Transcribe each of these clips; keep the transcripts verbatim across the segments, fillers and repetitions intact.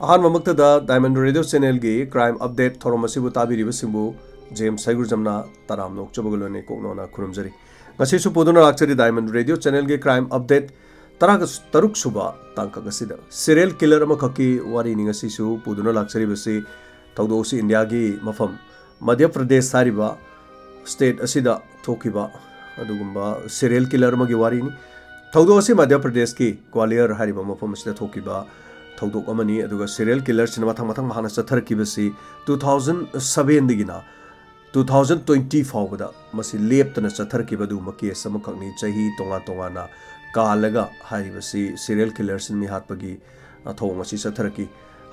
ꯑꯍꯥꯟꯕꯃꯛꯇꯗ Diamond Radio Channelꯒꯤ Crime Update ꯊꯧꯔꯝ ꯑꯁꯤꯕꯨ ꯇꯥꯕꯤꯔꯤꯕꯁꯤꯡꯕꯨ James ꯁꯩꯒꯨꯔꯖꯝꯅ ꯇꯔꯥꯝꯅ ꯑꯣꯛꯆꯕꯒ ꯂꯣꯏꯅꯅ ꯏꯀꯣꯛꯅꯧꯅ ꯈꯨꯔꯨꯝꯖꯔꯤ꯫ ꯉꯁꯤꯁꯨ ꯄꯨꯗꯨꯅ ꯂꯥꯛꯆꯔꯤ Diamond Radio Channelꯒꯤ Crime Update ꯇꯔꯥꯒ ꯇꯔꯨꯛ ꯁꯨꯕ ꯇꯥꯡꯀꯛ ꯑꯁꯤꯗ꯫ Serial killer ꯑꯃꯈꯛꯀꯤ ꯋꯥꯔꯤꯅꯤ ꯉꯁꯤꯁꯨ ꯄꯨꯗꯨꯅ ꯂꯥꯛꯆꯔꯤꯕꯁꯤ꯫ ꯊꯧꯗꯣꯛ ꯑꯁꯤ ꯏꯟꯗꯤꯌꯥꯒꯤ ꯃꯐꯝ ꯃꯙ꯭ꯌ ꯄ꯭ꯔꯗꯦꯁ ꯍꯥꯏꯔꯤꯕ state ꯑꯁꯤꯗ ꯊꯣꯛꯈꯤꯕ ꯑꯗꯨꯒꯨꯝꯕ serial killer ꯑꯃꯒꯤ ꯋꯥꯔꯤꯅꯤ꯫ ꯊꯧꯗꯣꯛ ꯑꯁꯤ ꯃꯙ꯭ꯌ ꯄ꯭ꯔꯗꯦꯁꯀꯤ ꯒ꯭ꯋꯥꯂꯤꯌꯔ ꯍꯥꯏꯔꯤꯕ ꯃꯐꯝ ꯑꯁꯤꯗ ꯊꯣꯛꯈꯤꯕ ꯊꯧꯗꯣꯛ ꯑꯃꯅꯤ꯫ ꯑꯗꯨꯒ serial killerꯁꯤꯅ ꯃꯊꯪ ꯃꯊꯪ ꯃꯍꯥꯛꯅ ꯆꯠꯊꯔꯛꯈꯤꯕꯁꯤ two thousand sevenꯗꯒꯤꯅ two thousand twenty ꯐꯥꯎꯕꯗ ꯃꯁꯤ ꯂꯦꯞꯇꯅ ꯆꯠꯊꯔꯛꯈꯤꯕ ꯑꯗꯨꯒꯨꯝꯕ case ꯑꯃꯈꯛꯅꯤ꯫ ꯆꯍꯤ ꯇꯣꯉꯥꯟ ꯇꯣꯉꯥꯟꯅ ꯀꯥꯜꯂꯒ ꯍꯥꯏꯔꯤꯕꯁꯤ serial killerꯁꯤꯡ ꯃꯤꯍꯥꯠꯄꯒꯤ, ꯑ, ꯊꯧꯑꯣꯡ ꯑꯁꯤ ꯆꯠꯊꯔꯛꯈꯤ꯫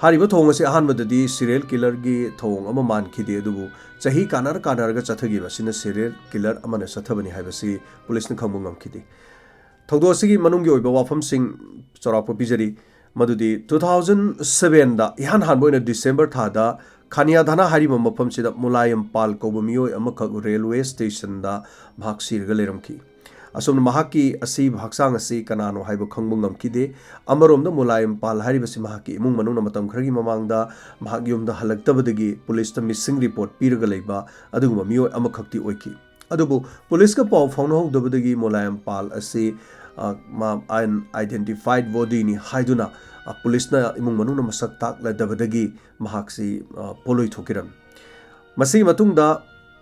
ꯍꯥꯏꯔꯤꯕ ꯊꯧꯑꯣꯡ ꯑꯁꯤ ꯑꯍꯥꯟꯕꯗꯗꯤ serial killerꯒꯤ ꯊꯧꯑꯣꯡ ꯑꯃ ꯃꯥꯟꯈꯤꯗꯦ, ꯑꯗꯨꯕꯨ ꯆꯍꯤ ꯀꯥꯟꯅꯔ ꯀꯥꯟꯅꯔꯒ ꯆꯠꯊꯈꯤꯕ ꯑꯁꯤꯅ serial killer ꯑꯃꯅ ꯆꯠꯊꯕꯅꯤ ꯍꯥꯏꯕꯁꯤ ꯄꯨꯂꯤꯁꯅ ꯈꯪꯕ ꯉꯝꯈꯤꯗꯦ꯫ ꯊꯧꯗꯣꯛ ꯑꯁꯤꯒꯤ ꯃꯅꯨꯡꯒꯤ ꯑꯣꯏꯕ ꯋꯥꯐꯝꯁꯤꯡ ꯆꯥꯎꯔꯥꯛꯄ ꯄꯤꯖꯔꯤ꯫ ꯃꯗꯨꯗꯤ two thousand sevenꯗ ꯏꯍꯥꯟ ꯍꯥꯟꯕ ꯑꯣꯏꯅ December ꯊꯥꯗ ꯈꯥꯅꯤꯌꯥ ꯊꯥꯅꯥ ꯍꯥꯏꯔꯤꯕ ꯃꯐꯝꯁꯤꯗ ꯃꯨꯂꯥꯌꯝ ꯄꯥꯜ ꯀꯧꯕ ꯃꯤꯑꯣꯏ ꯑꯃꯈꯛ railway stationꯗ ꯃꯍꯥꯛ ꯁꯤꯔꯒ ꯂꯩꯔꯝꯈꯤ꯫ ꯑꯁꯨꯝꯅ ꯃꯍꯥꯛꯀꯤ ꯑꯁꯤꯕ ꯍꯛꯆꯥꯡ ꯑꯁꯤ ꯀꯅꯥꯅꯣ ꯍꯥꯏꯕ ꯈꯪꯕ ꯉꯝꯈꯤꯗꯦ꯫ ꯑꯃꯔꯣꯝꯗ ꯃꯨꯂꯥꯌꯝ ꯄꯥꯜ ꯍꯥꯏꯔꯤꯕꯁꯤ ꯃꯍꯥꯛꯀꯤ ꯏꯃꯨꯡ ꯃꯅꯨꯡꯅ ꯃꯇꯝ ꯈꯔꯒꯤ ꯃꯃꯥꯡꯗ ꯃꯍꯥꯛ ꯌꯨꯝꯗ ꯍꯜꯂꯛꯇꯕꯗꯒꯤ ꯄꯨꯂꯤꯁꯇ missing report ꯄꯤꯔꯒ ꯂꯩꯕ ꯑꯗꯨꯒꯨꯝꯕ ꯃꯤꯑꯣꯏ ꯑꯃꯈꯛꯇꯤ ꯑꯣꯏꯈꯤ꯫ ꯑꯗꯨꯕꯨ ꯄꯨꯂꯤꯁꯀ ꯄꯥꯎ ꯐꯥꯎꯅꯍꯧꯗꯕꯗꯒꯤ ꯃꯨꯂꯥꯌꯝ ꯄꯥꯜ ꯑꯁꯤ, ꯑ, ꯃꯥ unidentified bodyꯅꯤ ꯍꯥꯏꯗꯨꯅ, ꯑ, ꯄꯨꯂꯤꯁꯅ ꯏꯃꯨꯡ ꯃꯅꯨꯡꯅ ꯃꯁꯛ ꯇꯥꯛꯂꯗꯕꯗꯒꯤ ꯃꯍꯥꯛꯁꯤ, ꯑ, ꯄꯣꯂꯣꯏ ꯊꯣꯛꯈꯤꯔꯝꯃꯤ꯫ ꯃꯁꯤꯒꯤ ꯃꯇꯨꯡꯗ,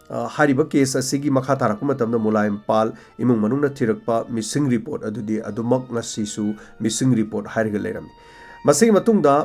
ꯑ, ꯍꯥꯏꯔꯤꯕ case ꯑꯁꯤꯒꯤ ꯃꯈꯥ ꯇꯥꯔꯛꯄ ꯃꯇꯝꯗ ꯃꯨꯂꯥꯌꯝ ꯄꯥꯜ ꯏꯃꯨꯡ ꯃꯅꯨꯡꯅ ꯊꯤꯔꯛꯄ missing report ꯑꯗꯨꯗꯤ ꯑꯗꯨꯃꯛ ꯉꯁꯤꯁꯨ missing report ꯍꯥꯏꯔꯒ ꯂꯩꯔꯝꯃꯤ꯫ ꯃꯁꯤꯒꯤ ꯃꯇꯨꯡꯗ,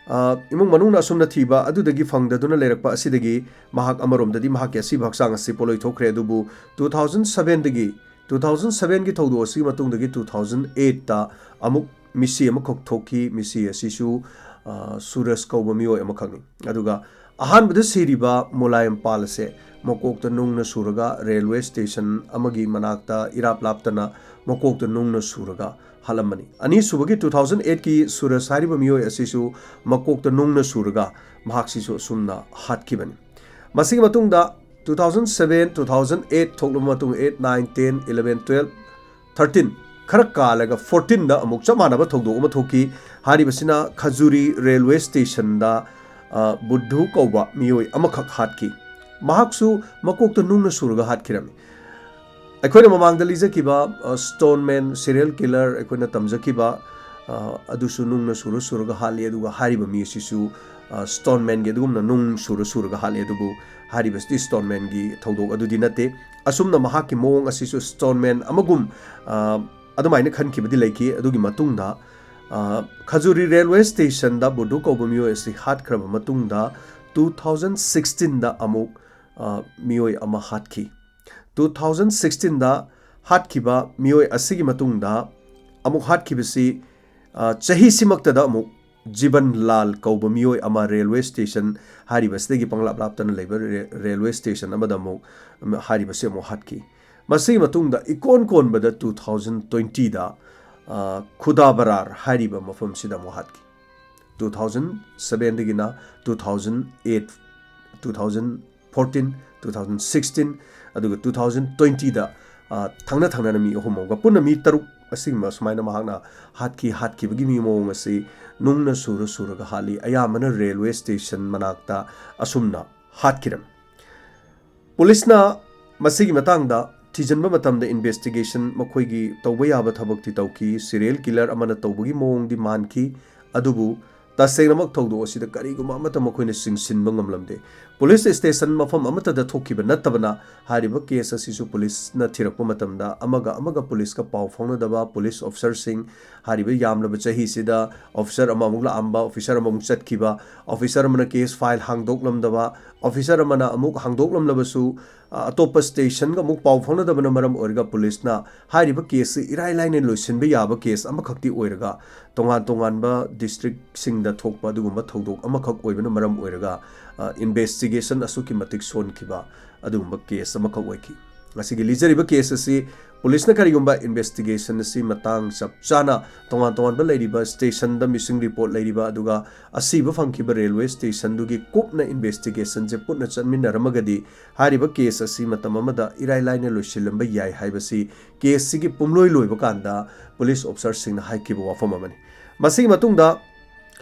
ꯑ, ꯏꯃꯨꯡ ꯃꯅꯨꯡꯅ ꯑꯁꯨꯝꯅ ꯊꯤꯕ ꯑꯗꯨꯗꯒꯤ ꯐꯪꯗꯗꯨꯅ ꯂꯩꯔꯛꯄ ꯑꯁꯤꯗꯒꯤ ꯃꯍꯥꯛ ꯑꯃꯔꯣꯝꯗꯗꯤ ꯃꯍꯥꯛꯀꯤ ꯑꯁꯤꯕ ꯍꯛꯆꯥꯡ ꯑꯁꯤ ꯄꯣꯂꯣꯏ ꯊꯣꯛꯈ꯭ꯔꯦ, ꯑꯗꯨꯕꯨ two thousand sevenꯗꯒꯤ, two thousand sevenꯒꯤ ꯊꯧꯗꯣꯛ ꯑꯁꯤꯒꯤ ꯃꯇꯨꯡꯗꯒꯤ two thousand eightꯇ ꯑꯃꯨꯛ ꯃꯤꯁꯤ ꯑꯃꯈꯛ ꯊꯣꯛꯈꯤ꯫ ꯃꯤꯁꯤ ꯑꯁꯤꯁꯨ, ꯑ, ꯁꯨꯔꯖ ꯀꯧꯕ ꯃꯤꯑꯣꯏ ꯑꯃꯈꯛꯅꯤ꯫ ꯑꯗꯨꯒ ꯑꯍꯥꯟꯕꯗ ꯁꯤꯔꯤꯕ ꯃꯨꯂꯥꯌꯝ ꯄꯥꯜ ꯑꯁꯦ ꯃꯀꯣꯛꯇ ꯅꯨꯡꯅ ꯁꯨꯔꯒ railway station ꯑꯃꯒꯤ ꯃꯅꯥꯛꯇ ꯏꯔꯥꯞ ꯂꯥꯞꯇꯅ ꯃꯀꯣꯛꯇ ꯅꯨꯡꯅ ꯁꯨꯔꯒ ꯍꯥꯠꯂꯝꯕꯅꯤ꯫ ꯑꯅꯤꯁꯨꯕꯒꯤ two thousand eightꯀꯤ ꯁꯨꯔꯖ ꯍꯥꯏꯔꯤꯕ ꯃꯤꯑꯣꯏ ꯑꯁꯤꯁꯨ ꯃꯀꯣꯛꯇ ꯅꯨꯡꯅ ꯁꯨꯔꯒ ꯃꯍꯥꯛꯁꯤꯁꯨ ꯑꯁꯨꯝꯅ ꯍꯥꯠꯈꯤꯕꯅꯤ꯫ ꯃꯁꯤꯒꯤ ꯃꯇꯨꯡꯗ two thousand seven, two thousand eight ꯊꯣꯛꯂꯕ ꯃꯇꯨꯡ eight, nine, ten, eleven, twelve, thirteen ꯈꯔ ꯀꯥꯜꯂꯒ ꯐꯣꯔꯇꯤꯟꯗ ꯑꯃꯨꯛ ꯆꯞ ꯃꯥꯟꯅꯕ ꯊꯧꯗꯣꯛ ꯑꯃ ꯊꯣꯛꯈꯤ꯫ ꯍꯥꯏꯔꯤꯕꯁꯤꯅ ꯈꯖꯨꯔꯤ ꯔꯦꯜꯋꯦ ꯁ꯭ꯇꯦꯁꯟꯗ, ꯑ, ꯕꯨꯙꯨ ꯀꯧꯕ ꯃꯤꯑꯣꯏ ꯑꯃꯈꯛ ꯍꯥꯠꯈꯤ꯫ ꯃꯍꯥꯛꯁꯨ ꯃꯀꯣꯛꯇ ꯅꯨꯡꯅ ꯁꯨꯔꯒ ꯍꯥꯠꯈꯤꯔꯝꯃꯤ꯫ ꯑꯩꯈꯣꯏꯅ ꯃꯃꯥꯡꯗ ꯂꯤꯖꯈꯤꯕ, ꯑ, ꯁ꯭ꯇꯣꯟꯃꯦꯟ ꯁꯤꯔꯤꯌꯦꯜ ꯀꯤꯂꯔ ꯑꯩꯈꯣꯏꯅ ꯇꯝꯖꯈꯤꯕ, ꯑ, ꯑꯗꯨꯁꯨ ꯅꯨꯡꯅ ꯁꯨꯔ ꯁꯨꯔꯒ ꯍꯥꯠꯂꯤ, ꯑꯗꯨꯒ ꯍꯥꯏꯔꯤꯕ ꯃꯤ ꯑꯁꯤꯁꯨ, ꯑ, ꯁ꯭ꯇꯣꯟꯃꯦꯟꯒꯤ ꯑꯗꯨꯒꯨꯝꯅ ꯅꯨꯡ ꯁꯨꯔ ꯁꯨꯔꯒ ꯍꯥꯠꯂꯤ, ꯑꯗꯨꯕꯨ ꯍꯥꯏꯔꯤꯕꯁꯤꯗꯤ ꯁ꯭ꯇꯣꯟꯃꯦꯟꯒꯤ ꯊꯧꯗꯣꯛ ꯑꯗꯨꯗꯤ ꯅꯠꯇꯦ꯫ ꯑꯁꯨꯝꯅ ꯃꯍꯥꯛꯀꯤ ꯃꯑꯣꯡ ꯑꯁꯤꯁꯨ ꯁ꯭ꯇꯣꯟꯃꯦꯟ ꯑꯃꯒꯨꯝ, ꯑ, ꯑꯗꯨꯃꯥꯏꯅ ꯈꯟꯈꯤꯕꯗꯤ ꯂꯩꯈꯤ꯫ ꯑꯗꯨꯒꯤ ꯃꯇꯨꯡꯗ, ꯑ, ꯈꯖꯨꯔꯤ ꯔꯦꯜꯋꯦ ꯁ꯭ꯇꯦꯁꯟꯗ ꯕꯨꯙꯨ ꯀꯧꯕ ꯃꯤꯑꯣꯏ ꯑꯁꯤ ꯍꯥꯠꯈ꯭ꯔꯕ ꯃꯇꯨꯡꯗ, ꯇꯨ ꯊꯥꯎꯖꯟ ꯁꯤꯛꯁꯇꯤꯟꯗ ꯑꯃꯨꯛ, ꯑ, ꯃꯤꯑꯣꯏ ꯑꯃ ꯍꯥꯠꯈꯤ꯫ ꯇꯨ ꯊꯥꯎꯖꯟ ꯁꯤꯛꯁꯇꯤꯟꯗ ꯍꯥꯠꯈꯤꯕ ꯃꯤꯑꯣꯏ ꯑꯁꯤꯒꯤ ꯃꯇꯨꯡꯗ ꯑꯃꯨꯛ ꯍꯥꯠꯈꯤꯕꯁꯤ, ꯑ, ꯆꯍꯤꯁꯤꯃꯛꯇꯗ ꯑꯃꯨꯛ ꯖꯤꯕꯟ ꯂꯥꯜ ꯀꯧꯕ ꯃꯤꯑꯣꯏ ꯑꯃ ꯔꯦꯜꯋꯦ ꯁ꯭ꯇꯦꯁꯟ, ꯍꯥꯏꯔꯤꯕꯁꯤꯗꯒꯤ ꯄꯪꯂꯥꯞ ꯂꯥꯞꯇꯅ ꯂꯩꯕ ꯔꯦ-, ꯔꯦꯜꯋꯦ ꯁ꯭ꯇꯦꯁꯟ ꯑꯃꯗ ꯑꯃꯨꯛ, ꯎꯝ, ꯍꯥꯏꯔꯤꯕꯁꯤ ꯑꯃꯨꯛ ꯍꯥꯠꯈꯤ꯫ ꯃꯁꯤꯒꯤ ꯃꯇꯨꯡꯗ ꯏꯀꯣꯟ ꯀꯣꯟꯕꯗ ꯇꯨ ꯊꯥꯎꯖꯟ ꯇ꯭ꯋꯦꯟꯇꯤꯗ, ꯑ, ꯈꯨꯗꯥꯕꯔꯥꯔ ꯍꯥꯏꯔꯤꯕ ꯃꯐꯝꯁꯤꯗ ꯑꯃꯨꯛ ꯍꯥꯠꯈꯤ꯫ ꯇꯨ ꯊꯥꯎꯖꯟ ꯁꯕꯦꯟꯗꯒꯤꯅ two thousand eight, two thousand fourteen, two thousand sixteen, ꯑꯗꯨꯒ ꯇꯨ ꯊꯥꯎꯖꯟ ꯇ꯭ꯋꯦꯟꯇꯤꯗ, ꯑ, ꯊꯪꯅ ꯊꯪꯅꯅ ꯃꯤ ꯑꯍꯨꯝ ꯑꯃꯒ ꯄꯨꯟꯅ ꯃꯤ ꯇꯔꯨꯛ ꯑꯁꯤꯒꯨꯝꯕ ꯁꯨꯃꯥꯏꯅ ꯃꯍꯥꯛꯅ ꯍꯥꯠꯈꯤ꯫ ꯍꯥꯠꯈꯤꯕꯒꯤ ꯃꯤ ꯃꯑꯣꯡ ꯑꯁꯤ ꯅꯨꯡꯅ ꯁꯨꯔ ꯁꯨꯔꯒ ꯍꯥꯠꯂꯤ꯫ ꯑꯌꯥꯝꯕꯅ ꯔꯦꯜꯋꯦ ꯁ꯭ꯇꯦꯁꯟ ꯃꯅꯥꯛꯇ ꯑꯁꯨꯝꯅ ꯍꯥꯠꯈꯤꯔꯝꯃꯤ꯫ ꯄꯨꯂꯤꯁꯅ ꯃꯁꯤꯒꯤ ꯃꯇꯥꯡꯗ ꯊꯤꯖꯤꯟꯕ ꯃꯇꯝꯗ, ꯏꯟꯚꯦꯁꯇꯤꯒꯦꯁꯟ ꯃꯈꯣꯏꯒꯤ ꯇꯧꯕ ꯌꯥꯕ ꯊꯕꯛꯇꯤ ꯇꯧꯈꯤ, ꯁꯤꯔꯤꯌꯦꯜ ꯀꯤꯂꯔ ꯑꯃꯅ ꯇꯧꯕꯒꯤ ꯃꯑꯣꯡꯗꯤ ꯃꯥꯟꯈꯤ, ꯑꯗꯨꯕꯨ ꯇꯁꯦꯡꯅꯃꯛ ꯊꯧꯗꯣꯛ ꯑꯁꯤꯗ ꯀꯔꯤꯒꯨꯝꯕ ꯑꯃꯠꯇ ꯃꯈꯣꯏꯅ ꯆꯤꯡꯁꯤꯟꯕ ꯉꯝꯂꯝꯗꯦ꯫ ꯄꯨꯂꯤꯁ ꯁ꯭ꯇꯦꯁꯟ ꯃꯐꯝ ꯑꯃꯠꯇꯗ ꯊꯣꯛꯈꯤꯕ ꯅꯠꯇꯕꯅ, ꯍꯥꯏꯔꯤꯕ ꯀꯦꯁ ꯑꯁꯤꯁꯨ ꯄꯨꯂꯤꯁꯅ ꯊꯤꯔꯛꯄ ꯃꯇꯝꯗ ꯑꯃꯒ ꯑꯃꯒ ꯄꯨꯂꯤꯁꯀ ꯄꯥꯎ ꯐꯥꯎꯅꯗꯕ, ꯄꯨꯂꯤꯁ ꯑꯣꯐꯤꯁꯔꯁꯤꯡ, ꯍꯥꯏꯔꯤꯕ ꯌꯥꯝꯂꯕ ꯆꯍꯤꯁꯤꯗ ꯑꯣꯐꯤꯁꯔ ꯑꯃ ꯑꯃꯨꯛ ꯂꯥꯛꯑꯝꯕ, ꯑꯣꯐꯤꯁꯔ ꯑꯃꯃꯨꯛ ꯆꯠꯈꯤꯕ, ꯑꯣꯐꯤꯁꯔ ꯑꯃꯅ ꯀꯦꯁ ꯐꯥꯏꯜ ꯍꯥꯡꯗꯣꯛꯂꯝꯗꯕ, ꯑꯣꯐꯤꯁꯔ ꯑꯃꯅ ꯑꯃꯨꯛ ꯍꯥꯡꯗꯣꯛꯂꯝꯂꯕꯁꯨ, ꯑ, ꯑꯇꯣꯞꯄ ꯁ꯭ꯇꯦꯁꯟꯒ ꯑꯃꯨꯛ ꯄꯥꯎ ꯐꯥꯎꯅꯗꯕꯅ ꯃꯔꯝ ꯑꯣꯏꯔꯒ ꯄꯨꯂꯤꯁꯅ ꯍꯥꯏꯔꯤꯕ ꯀꯦꯁꯁꯤ ꯏꯔꯥꯏ ꯂꯥꯏꯅ ꯂꯣꯏꯁꯤꯟꯕ ꯌꯥꯕ ꯀꯦꯁ ꯑꯃꯈꯛꯇꯤ ꯑꯣꯏꯔꯒ, ꯇꯣꯉꯥꯟ ꯇꯣꯉꯥꯟꯕ ꯗꯤꯁꯇ꯭ꯔꯤꯛꯁꯤꯡꯗ ꯊꯣꯛꯄ ꯑꯗꯨꯒꯨꯝꯕ ꯊꯧꯗꯣꯛ ꯑꯃꯈꯛ ꯑꯣꯏꯕꯅ ꯃꯔꯝ ꯑꯣꯏꯔꯒ, ꯑ, ꯏꯟꯚꯦꯁꯇꯤꯒꯦꯁꯟ ꯑꯁꯨꯛꯀꯤ ꯃꯇꯤꯛ ꯁꯣꯟꯈꯤꯕ ꯑꯗꯨꯒꯨꯝꯕ ꯀꯦꯁ ꯑꯃꯈꯛ ꯑꯣꯏꯈꯤ꯫ ꯉꯁꯤꯒꯤ ꯂꯤꯖꯔꯤꯕ case ꯑꯁꯤ ꯄꯨꯂꯤꯁꯅ ꯀꯔꯤꯒꯨꯝꯕ investigation ꯑꯁꯤ ꯃꯇꯥꯡ ꯆꯞ ꯆꯥꯅ ꯇꯣꯉꯥꯟ ꯇꯣꯉꯥꯟꯕ ꯂꯩꯔꯤꯕ stationꯗ missing report ꯂꯩꯔꯤꯕ, ꯑꯗꯨꯒ ꯑꯁꯤꯕ ꯐꯪꯈꯤꯕ railway stationꯗꯨꯒꯤ ꯀꯨꯞꯅ investigationꯁꯦ ꯄꯨꯟꯅ ꯆꯠꯃꯤꯟꯅꯔꯝꯃꯒꯗꯤ ꯍꯥꯏꯔꯤꯕ case ꯑꯁꯤ ꯃꯇꯝ ꯑꯃꯗ ꯏꯔꯥꯏ ꯂꯥꯏꯅ ꯂꯣꯏꯁꯤꯜꯂꯝꯕ ꯌꯥꯏ ꯍꯥꯏꯕꯁꯤ caseꯁꯤꯒꯤ ꯄꯨꯝꯂꯣꯏ ꯂꯣꯏꯕ ꯀꯥꯟꯗ police officerꯁꯤꯡꯅ ꯍꯥꯏꯈꯤꯕ ꯋꯥꯐꯝ ꯑꯃꯅꯤ꯫ ꯃꯁꯤꯒꯤ ꯃꯇꯨꯡꯗ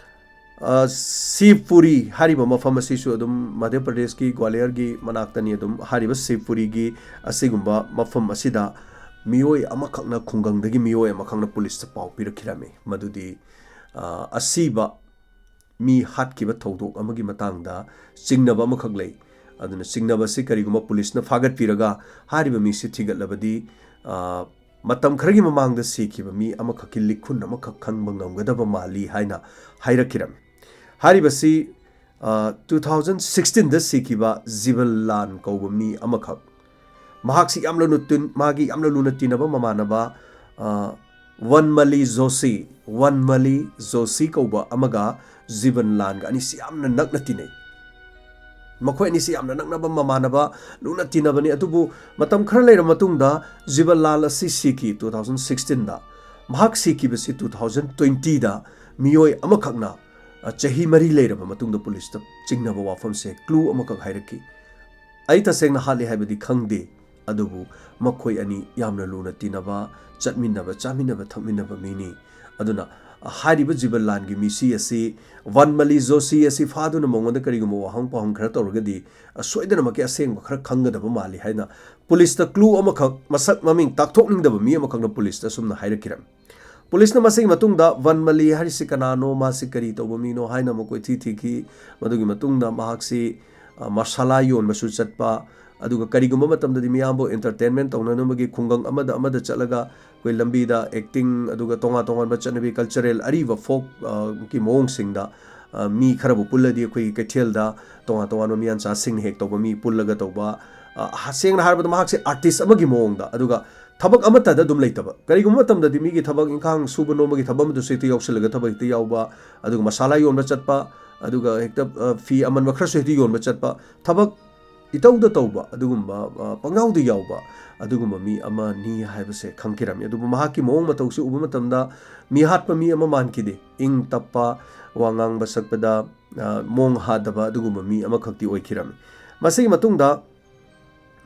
ꯑ, ꯁꯤꯕꯄꯨꯔꯤ ꯍꯥꯏꯔꯤꯕ ꯃꯐꯝ ꯑꯁꯤꯁꯨ ꯑꯗꯨꯝ ꯃꯙ꯭ꯌ ꯄ꯭ꯔꯗꯦꯁꯀꯤ ꯒ꯭ꯋꯥꯂꯤꯌꯔꯒꯤ ꯃꯅꯥꯛꯇꯅꯤ꯫ ꯑꯗꯨꯝ ꯍꯥꯏꯔꯤꯕ ꯁꯤꯕꯄꯨꯔꯤꯒꯤ ꯑꯁꯤꯒꯨꯝꯕ ꯃꯐꯝ ꯑꯁꯤꯗ ꯃꯤꯑꯣꯏ ꯑꯃꯈꯛꯅ, ꯈꯨꯡꯒꯪꯗꯒꯤ ꯃꯤꯑꯣꯏ ꯑꯃꯈꯛꯅ ꯄꯨꯂꯤꯁꯇ ꯄꯥꯎ ꯄꯤꯔꯛꯈꯤꯔꯝꯃꯤ ꯃꯗꯨꯗꯤ, ꯑ, ꯑꯁꯤꯕ ꯃꯤ ꯍꯥꯠꯈꯤꯕ ꯊꯧꯗꯣꯛ ꯑꯃꯒꯤ ꯃꯇꯥꯡꯗ ꯆꯤꯡꯅꯕ ꯑꯃꯈꯛ ꯂꯩ꯫ ꯑꯗꯨꯅ ꯆꯤꯡꯅꯕ ꯑꯁꯤ ꯀꯔꯤꯒꯨꯝꯕ ꯄꯨꯂꯤꯁꯅ ꯐꯥꯒꯠꯄꯤꯔꯒ ꯍꯥꯏꯔꯤꯕ ꯃꯤꯁꯤ ꯊꯤꯒꯠꯂꯕꯗꯤ, ꯑ, ꯃꯇꯝ ꯈꯔꯒꯤ ꯃꯃꯥꯡꯗ ꯁꯤꯈꯤꯕ ꯃꯤ ꯑꯃꯈꯛꯀꯤ ꯂꯤꯈꯨꯟ ꯑꯃꯈꯛ ꯈꯪꯕ ꯉꯝꯒꯗꯕ ꯃꯥꯜꯂꯤ ꯍꯥꯏꯅ ꯍꯥꯏꯔꯛꯈꯤꯔꯝꯃꯤ꯫ ꯍꯥꯏꯔꯤꯕꯁꯤ, ꯑ, two thousand sixteenꯗ ꯁꯤꯈꯤꯕ ꯖꯤꯕꯟ ꯂꯥꯟ ꯀꯧꯕ ꯃꯤ ꯑꯃꯈꯛ, ꯃꯍꯥꯛꯁꯤ ꯌꯥꯝꯅ ꯂꯨꯅ ꯇꯤꯟ-, ꯃꯥꯒꯤ ꯌꯥꯝꯅ ꯂꯨꯅ ꯇꯤꯟꯅꯕ ꯃꯃꯥꯟꯅꯕ, ꯑ, ꯋꯟꯃꯂꯤ ꯖꯣꯁꯤ, ꯋꯟꯃꯂꯤ ꯖꯣꯁꯤ ꯀꯧꯕ ꯑꯃꯒ ꯖꯤꯕꯟ ꯂꯥꯟꯒ ꯑꯅꯤꯁꯤ ꯌꯥꯝꯅ ꯅꯛꯅ ꯇꯤꯟꯅꯩ꯫ ꯃꯈꯣꯏ ꯑꯅꯤꯁꯤ ꯌꯥꯝꯅ ꯅꯛꯅꯕ ꯃꯃꯥꯟꯅꯕ, ꯂꯨꯅ ꯇꯤꯟꯅꯕꯅꯤ꯫ ꯑꯗꯨꯕꯨ ꯃꯇꯝ ꯈꯔ ꯂꯩꯔꯕ ꯃꯇꯨꯡꯗ ꯖꯤꯕꯟ ꯂꯥꯜ ꯑꯁꯤ ꯁꯤꯈꯤ two thousand sixteenꯗ꯫ ꯃꯍꯥꯛ ꯁꯤꯈꯤꯕꯁꯤ two thousand twentyꯗ ꯃꯤꯑꯣꯏ ꯑꯃꯈꯛꯅ, ꯑ, ꯆꯍꯤ ꯃꯔꯤ ꯂꯩꯔꯕ ꯃꯇꯨꯡꯗ ꯄꯨꯂꯤꯁꯇ ꯆꯤꯡꯅꯕ ꯋꯥꯐꯝꯁꯦ clue ꯑꯃꯈꯛ ꯍꯥꯏꯔꯛꯈꯤ꯫ ꯑꯩ ꯇꯁꯦꯡꯅ ꯍꯥꯠꯂꯤ ꯍꯥꯏꯕꯗꯤ ꯈꯪꯗꯦ, ꯑꯗꯨꯕꯨ ꯃꯈꯣꯏ ꯑꯅꯤ ꯌꯥꯝꯅ ꯂꯨꯅ ꯇꯤꯟꯅꯕ, ꯆꯠꯃꯤꯟꯅꯕ, ꯆꯥꯃꯤꯟꯅꯕ, ꯊꯛꯃꯤꯟꯅꯕ ꯃꯤꯅꯤ꯫ ꯑꯗꯨꯅ ꯍꯥꯏꯔꯤꯕ ꯖꯤꯕꯟ ꯂꯥꯟꯒꯤ ꯃꯤꯁꯤ ꯑꯁꯤ ꯋꯟꯃꯂꯤ ꯖꯣꯁꯤ ꯑꯁꯤ ꯐꯥꯗꯨꯅ ꯃꯉꯣꯟꯗ ꯀꯔꯤꯒꯨꯝꯕ ꯋꯥꯍꯪ ꯄꯥꯎꯍꯪ ꯈꯔ ꯇꯧꯔꯒꯗꯤ, ꯑ, ꯁꯣꯏꯗꯅꯃꯛꯀꯤ ꯑꯁꯦꯡꯕ ꯈꯔ ꯈꯪꯒꯗꯕ ꯃꯥꯜꯂꯤ ꯍꯥꯏꯅ ꯄꯨꯂꯤꯁꯇ clue ꯑꯃꯈꯛ, ꯃꯁꯛ ꯃꯃꯤꯡ ꯇꯥꯛꯊꯣꯛꯅꯤꯡꯗꯕ ꯃꯤ ꯑꯃꯈꯛꯅ ꯄꯨꯂꯤꯁꯇ ꯑꯁꯨꯝꯅ ꯍꯥꯏꯔꯛꯈꯤꯔꯝꯃꯤ꯫ ꯄꯨꯂꯤꯁꯅ ꯃꯁꯤꯒꯤ ꯃꯇꯨꯡꯗ ꯋꯟꯃꯂꯤ ꯍꯥꯏꯔꯤꯁꯤ ꯀꯅꯥꯅꯣ, ꯃꯥꯁꯤ ꯀꯔꯤ ꯇꯧꯕ ꯃꯤꯅꯣ ꯍꯥꯏꯅ ꯑꯃꯨꯛ ꯀꯣꯏꯊꯤ ꯊꯤꯈꯤ꯫ ꯃꯗꯨꯒꯤ ꯃꯇꯨꯡꯗ ꯃꯍꯥꯛꯁꯤ, ꯑ, ꯃꯁꯥꯂꯥ ꯌꯣꯟꯕꯁꯨ ꯆꯠꯄ, ꯑꯗꯨꯒ ꯀꯔꯤꯒꯨꯝꯕ ꯃꯇꯝꯗꯗꯤ ꯃꯤꯌꯥꯝꯕꯨ entertainment ꯇꯧꯅꯅꯕꯒꯤ ꯈꯨꯡꯒꯪ ꯑꯃꯗ ꯑꯃꯗ ꯆꯠꯂꯒ ꯑꯩꯈꯣꯏ ꯂꯝꯕꯤꯗ acting, ꯑꯗꯨꯒ ꯇꯣꯉꯥꯟ ꯇꯣꯉꯥꯟꯕ ꯆꯠꯅꯕꯤ cultural ꯑꯔꯤꯕ folk, ꯑ, ꯀꯤ ꯃꯑꯣꯡꯁꯤꯡꯗ, ꯑ, ꯃꯤ ꯈꯔꯕꯨ ꯄꯨꯜꯂꯗꯤ ꯑꯩꯈꯣꯏꯒꯤ ꯀꯩꯊꯦꯜꯗ ꯇꯣꯉꯥꯟ ꯇꯣꯉꯥꯟꯕ ꯃꯤꯌꯥꯟꯆꯥꯁꯤꯡꯅ ꯍꯦꯛ ꯇꯧꯕ, ꯃꯤ ꯄꯨꯜꯂꯒ ꯇꯧꯕ, ꯑ, ꯁꯦꯡꯅ ꯍꯥꯏꯔꯕꯗ ꯃꯍꯥꯛꯁꯦ artist ꯑꯃꯒꯤ ꯃꯑꯣꯡꯗ, ꯑꯗꯨꯒ ꯊꯕꯛ ꯑꯃꯠꯇꯗ ꯑꯗꯨꯝ ꯂꯩꯇꯕ, ꯀꯔꯤꯒꯨꯝꯕ ꯃꯇꯝꯗꯗꯤ ꯃꯤꯒꯤ ꯊꯕꯛ ꯏꯪꯈꯥꯡ ꯁꯨꯕ ꯅꯣꯝꯕꯒꯤ ꯊꯕꯛ ꯑꯃꯗꯁꯨ ꯍꯦꯛꯇ ꯌꯥꯎꯁꯜꯂꯒ ꯊꯕꯛ ꯍꯦꯛꯇ ꯌꯥꯎꯕ, ꯑꯗꯨꯒ ꯃꯁꯥꯂꯥ ꯌꯣꯟꯕ ꯆꯠꯄ, ꯑꯗꯨꯒ ꯍꯦꯛꯇ, ꯑ, ꯐꯤ ꯑꯃꯟꯕ ꯈꯔꯁꯨ ꯍꯦꯛꯇ ꯌꯣꯟꯕ ꯆꯠꯄ, ꯊꯕꯛ ꯏꯇꯧꯗ ꯇꯧꯕ ꯑꯗꯨꯒꯨꯝꯕ, ꯑ, ꯄꯪꯌꯥꯎꯗ ꯌꯥꯎꯕ ꯑꯗꯨꯒꯨꯝꯕ ꯃꯤ ꯑꯃꯅꯤ ꯍꯥꯏꯕꯁꯦ ꯈꯪꯈꯤꯔꯝꯃꯤ꯫ ꯑꯗꯨꯕꯨ ꯃꯍꯥꯛꯀꯤ ꯃꯑꯣꯡ ꯃꯇꯧꯁꯤ ꯎꯕ ꯃꯇꯝꯗ ꯃꯤꯍꯥꯠꯄ ꯃꯤ ꯑꯃ ꯃꯥꯟꯈꯤꯗꯦ꯫ ꯏꯪ ꯇꯞꯄ, ꯋꯥ ꯉꯥꯡꯕ ꯁꯛꯄꯗ, ꯑ, ꯃꯣꯡ ꯍꯥꯗꯕ ꯑꯗꯨꯒꯨꯝꯕ ꯃꯤ ꯑꯃꯈꯛꯇꯤ ꯑꯣꯏꯈꯤꯔꯝꯃꯤ꯫ ꯃꯁꯤꯒꯤ ꯃꯇꯨꯡꯗ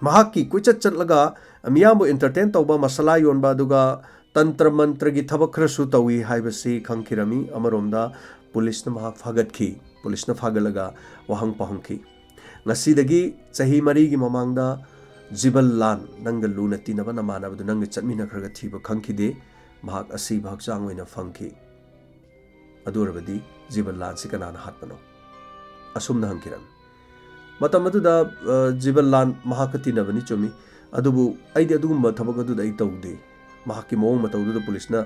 ꯃꯍꯥꯛꯀꯤ ꯀꯣꯏꯆꯠ ꯆꯠꯂꯒ ꯃꯤꯌꯥꯝꯕꯨ entertain ꯇꯧꯕ, ꯃꯁꯥꯂꯥ ꯌꯣꯟꯕ, ꯑꯗꯨꯒ ꯇꯟꯇ꯭ꯔ ꯃꯟꯇ꯭ꯔꯒꯤ ꯊꯕꯛ ꯈꯔꯁꯨ ꯇꯧꯏ ꯍꯥꯏꯕꯁꯤ ꯈꯪꯈꯤꯔꯝꯃꯤ꯫ ꯑꯃꯔꯣꯝꯗ ꯄꯨꯂꯤꯁꯅ ꯃꯍꯥꯛ ꯐꯥꯒꯠꯈꯤ꯫ ꯄꯨꯂꯤꯁꯅ ꯐꯥꯒꯠꯂꯒ ꯋꯥꯍꯪ ꯄꯥꯎꯍꯪꯈꯤ꯫ "ꯉꯁꯤꯗꯒꯤ ꯆꯍꯤ ꯃꯔꯤꯒꯤ ꯃꯃꯥꯡꯗ ꯖꯤꯕꯟ ꯂꯥꯟ, ꯅꯪꯒ ꯂꯨꯅ ꯇꯤꯟꯅꯕ ꯅꯃꯥꯟꯅꯕꯗꯨ ꯅꯪꯒ ꯆꯠꯃꯤꯟꯅꯈ꯭ꯔꯒ ꯊꯤꯕ ꯈꯪꯈꯤꯗꯦ꯫ ꯃꯍꯥꯛ ꯑꯁꯤꯕ ꯍꯛꯆꯥꯡ ꯑꯣꯏꯅ ꯐꯪꯈꯤ꯫ ꯑꯗꯨ ꯑꯣꯏꯔꯕꯗꯤ ꯖꯤꯕꯟ ꯂꯥꯟꯁꯤ ꯀꯅꯥꯅ ꯍꯥꯠꯄꯅꯣ?" ꯑꯁꯨꯝꯅ ꯍꯪꯈꯤꯔꯝꯃꯤ꯫ ꯃꯇꯝ ꯑꯗꯨꯗ, ꯑ, ꯖꯤꯕꯟ ꯂꯥꯟ ꯃꯍꯥꯛꯀ ꯇꯤꯟꯅꯕꯅꯤ, ꯆꯨꯝꯃꯤ, ꯑꯗꯨꯕꯨ ꯑꯩꯗꯤ ꯑꯗꯨꯒꯨꯝꯕ ꯊꯕꯛ ꯑꯗꯨꯗ ꯑꯩ ꯇꯧꯗꯦ꯫ ꯃꯍꯥꯛꯀꯤ ꯃꯑꯣꯡ ꯃꯇꯧꯗꯨꯗ ꯄꯨꯂꯤꯁꯅ